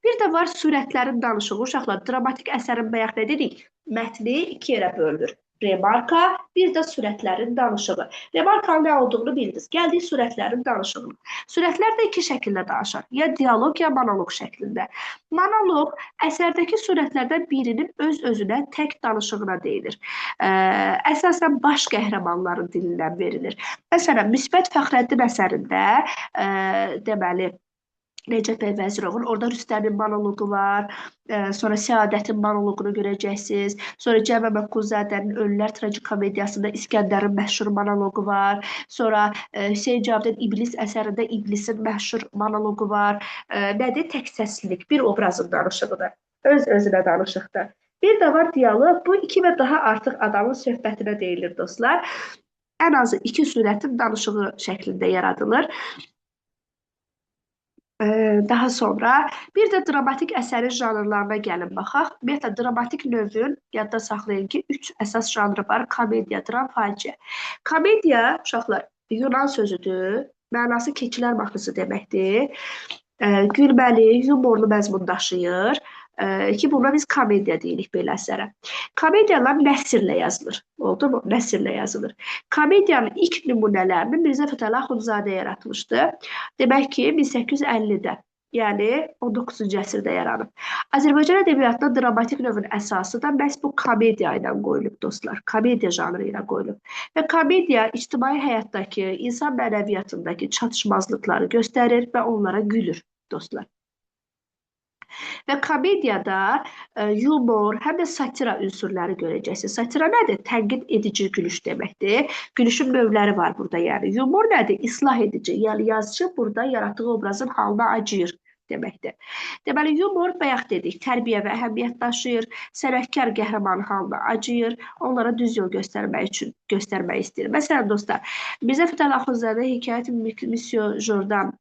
Bir də var surətlərin danışığı. Uşaqlar, dramatik əsərin bayaq nə dedik? Mətni iki yerə bölünür. Remarka, bir də surətlərin danışığı. Remarkanın nə olduğunu bildiniz. Gəldik surətlərin danışığına. Surətlər də iki şəkildə danışar. Ya dialoq, ya monoloq şəklində. Monoloq əsərdəki surətlərdən birinin öz-özünə tək danışığına deyilir. Əsasən baş qəhrəmanların dilindən verilir. Məsələn, Müsbət Fəxrəddin əsərində deməli, Nəcəf bəy Vəzirovun orada Rüstəmin monoloqu var, sonra Səadətin monoloqunu görəcəksiniz. Sonra Cəmə Məqqulzadənin Ölülər tragikomediyasında İskəndərin məşhur monoloqu var. Sonra Hüseyn Cavidin İblis əsərində İblisin məşhur monoloqu var. Nədir? Tək səslilik, bir obrazın danışığıdır. Öz-özünə danışıqdır. Bir də var dialoq. Bu iki və daha artıq adamın söhbətinə deyilir dostlar. Ən azı iki surətin danışığı şəklində yaradılır. Daha sonra bir də dramatik əsərin janrlarına gəlin baxaq. Ümumiyyətlə, dramatik növün, yadda saxlayın ki, 3 əsas janrı var. Komediya, dram, faciə. Komediya, uşaqlar, Yunan sözüdür. Mənası keçilər mahnısı deməkdir. Gülməli, yumorlu məzmun daşıyır. Ki, buna biz komediya deyirik belə əsərə. Komediyalar nəsrlə yazılır. Oldu mu? Nəsrlə yazılır. Komediyanın ilk nümunələrini Mirzə Fətəli Axundzadə yaratmışdı. Demək ki, 1850-də, yəni 19-cu əsrdə yaranıb. Azərbaycan ədəbiyyatında dramatik növün əsası da məhz bu komediya ilə qoyulub, dostlar. Komediya janrı ilə qoyulub. Və komediya ictimai həyatdakı, insan mənəviyyatındakı çatışmazlıqları göstərir və onlara gülür, dostlar. Və komediyada yumor, həm də satira ünsürləri görəcəksiniz. Satira nədir? Tənqid edici gülüş deməkdir. Gülüşün növləri var burada yəni. Yumor nədir? İslah edici. Yəni yazıcı burada yaratdığı obrazın halına acıyır deməkdir. Deməli, yumor, bayaq dedik, tərbiyə və əhəmiyyət daşıyır, sənətkar qəhrəmanın halına acıyır, onlara düz yol göstərmək üçün göstərmək istəyir. Məsələn, dostlar, Mirzə Fətəli Axundzadə Hekayət Monsieur Jordan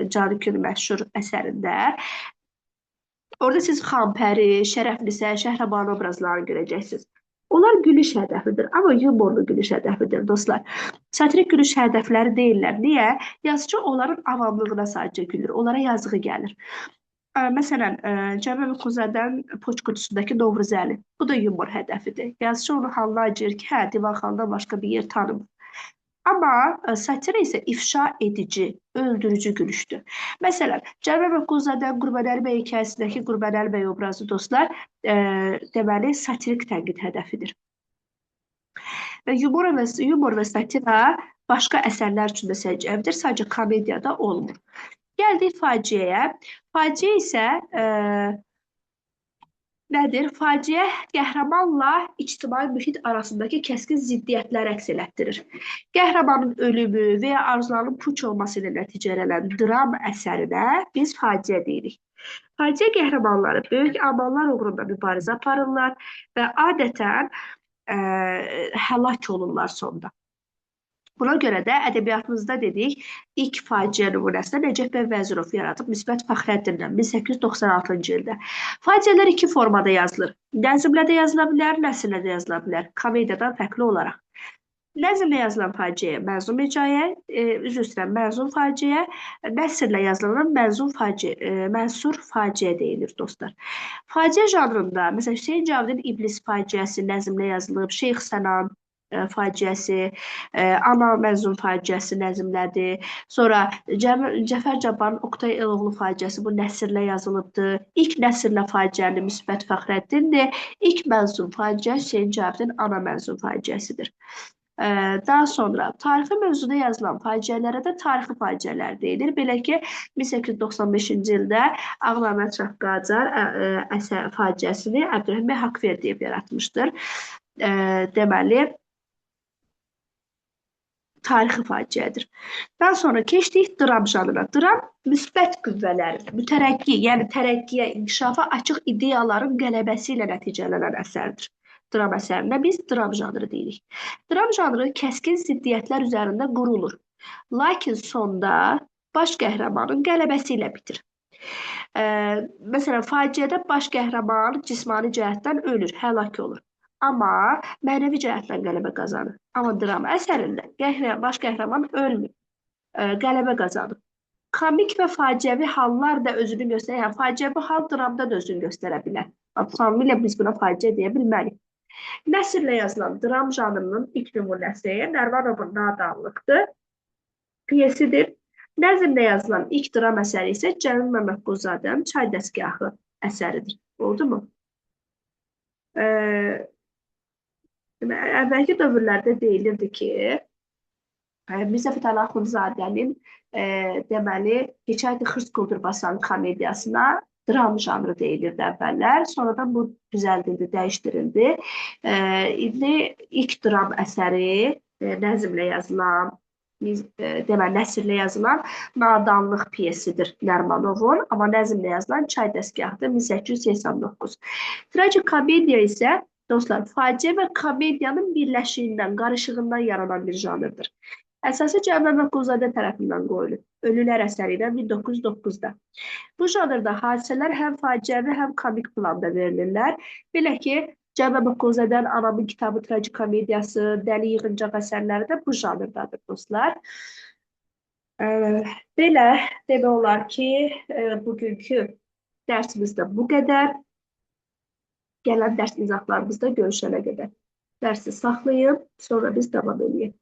Canikün məşhur əsərində orada siz Xanpəri, Şərəflisə, Şəhrəbanu obrazlarını görəcəksiniz. Onlar gülüş hədəfidir, amma yumorlu gülüş hədəfidir, dostlar. Satirik gülüş hədəfləri deyirlər. Niyə? Yazıcı onların avamlığına sadəcə gülür, onlara yazığı gəlir. Məsələn, Cəmil Məmmədquluzadənin Poçt qutusundakı Novruzəli. Bu da yumor hədəfidir. Yazıcı onun halına acıyır ki, hə, divanxanadan başqa bir yer tanımır. Amma satira isə ifşa edici, öldürücü gülüşdür. Məsələn, Cəmil Məmmədquluzadənin Qurbanəli bəy hekayəsindəki Qurbanəli bəy obrazı, dostlar, deməli, satirik tənqid hədəfidir. Və yumor və satira başqa əsərlər üçün də səciyyəvidir, sadəcə komediyada olmur. Gəldik faciəyə. Faciə isə Nədir? Faciə qəhrəmanla ictimai mühit arasındakı kəskin ziddiyyətləri əks elətdirir. Qəhrəmanın ölümü və ya arzularının puç olması ilə nəticələnən dram əsərinə biz faciə deyirik. Faciə qəhrəmanları böyük amallar uğrunda mübarizə aparırlar və adətən həlak olurlar sonda. Buna görə də ədəbiyyatımızda dedik, ilk faciə nümunəsində Nəcəf bəy Vəzirov yaradıb Müsbət Fəxrəddinlə 1896-cı ildə. Faciələr iki formada yazılır. Nəzmlə də yazıla bilər, nəsrlə də yazıla bilər. Komediyadan fərqli olaraq. Nəzmlə yazılan faciəyə mənzum hecayə, üzr istəyirəm, mənzum faciə, nəsrlə yazılan mənzum faciə, mənsur faciə deyilir dostlar. Faciə janrında, məsələn, Hüseyn Cavidin İblis faciəsi nəzmlə yazılıb, Şeyx Sənan faciəsi, Ana mənzum faciəsi nəzmlədir. Sonra Cəfər Cabbarın Oqtay Eloğlu faciəsi bu nəsrlə yazılıbdır. İlk nəsrlə faciəni Müsbət Fəxrəddindir. İlk mənzum faciə Hüseyn Cavidin Ana mənzum faciəsidir. Daha sonra tarixi mövzuda yazılan faciələrə də tarixi faciələr deyilir. Belə ki, 1895-ci ildə Ağaməmməd Şah Qacar əsər faciəsini Əbdürrəhim bəy Haqverdiyev yaratmışdır. Deməli, tarixi faciədir. Daha sonra keçdik dram janrına. Dram müsbət qüvvələrin, mütərəqqi, yəni tərəqqiyə, inkişafa açıq ideyaların qələbəsi ilə nəticələnən əsərdir. Dram əsərinə biz dram janrı deyirik. Dram janrı kəskin ziddiyyətlər üzərində qurulur. Lakin sonda baş qəhrəmanın qələbəsi ilə bitir. Məsələn, faciədə baş qəhrəman cismani cəhətdən ölür, həlak olur. Amma mənəvi cəhətdən qələbə qazanır. Amma dram əsərində baş qəhrəman ölmür, qələbə qazanır. Komik və faciəvi hallar da özünü göstərir. Yəni, faciəvi hal dramda da özünü göstərə bilər. Tamamilə biz buna faciə deyə bilmərik. Nəsrlə yazılan dram janrının ilk nümunəsi Nərvanovun Nadanlıqdır. Pyesidir. Nəzmlə yazılan ilk dram əsəri isə Cəmil Məmmədquluzadənin Çay Dəstgahı əsəridir. Oldu mu? Əvvəlki dövrlərdə deyilirdi ki, Mirzə Fətəli Axundzadənin deməli, Hekayət-i Xırs Quldurbasan komediyasına dram janrı deyilirdi əvvəllər. Sonradan bu düzəldildi, dəyişdirildi. İndi ilk dram əsəri nəzmlə yazılan, deməli, nəsrlə yazılan Nadanlıq pyesidir Nərmanovun, amma nəzmlə yazılan Çay Dəstgahıdır 1889. Tragikomediya isə dostlar, faciə və komediyanın birləşiyindən, qarışığından yaranan bir janrdır. Əsası Cəmil Məmmədquluzadə tərəfindən qoyulub. Ölülər əsəri ilə 1909-da. Bu janrda hadisələr həm faciəvi, həm komik planda verilirlər. Belə ki, Cəmil Məmmədquluzadənin Anamın kitabı tragikomediyası, Dəli Yığıncaq əsərləri də bu janrdadır dostlar. Belə demək olar ki, bugünkü dərsimizdə bu qədər. Gələn dərs izahlarımızda görüşənə qədər. Dərsi saxlayın, sonra biz davam eləyək.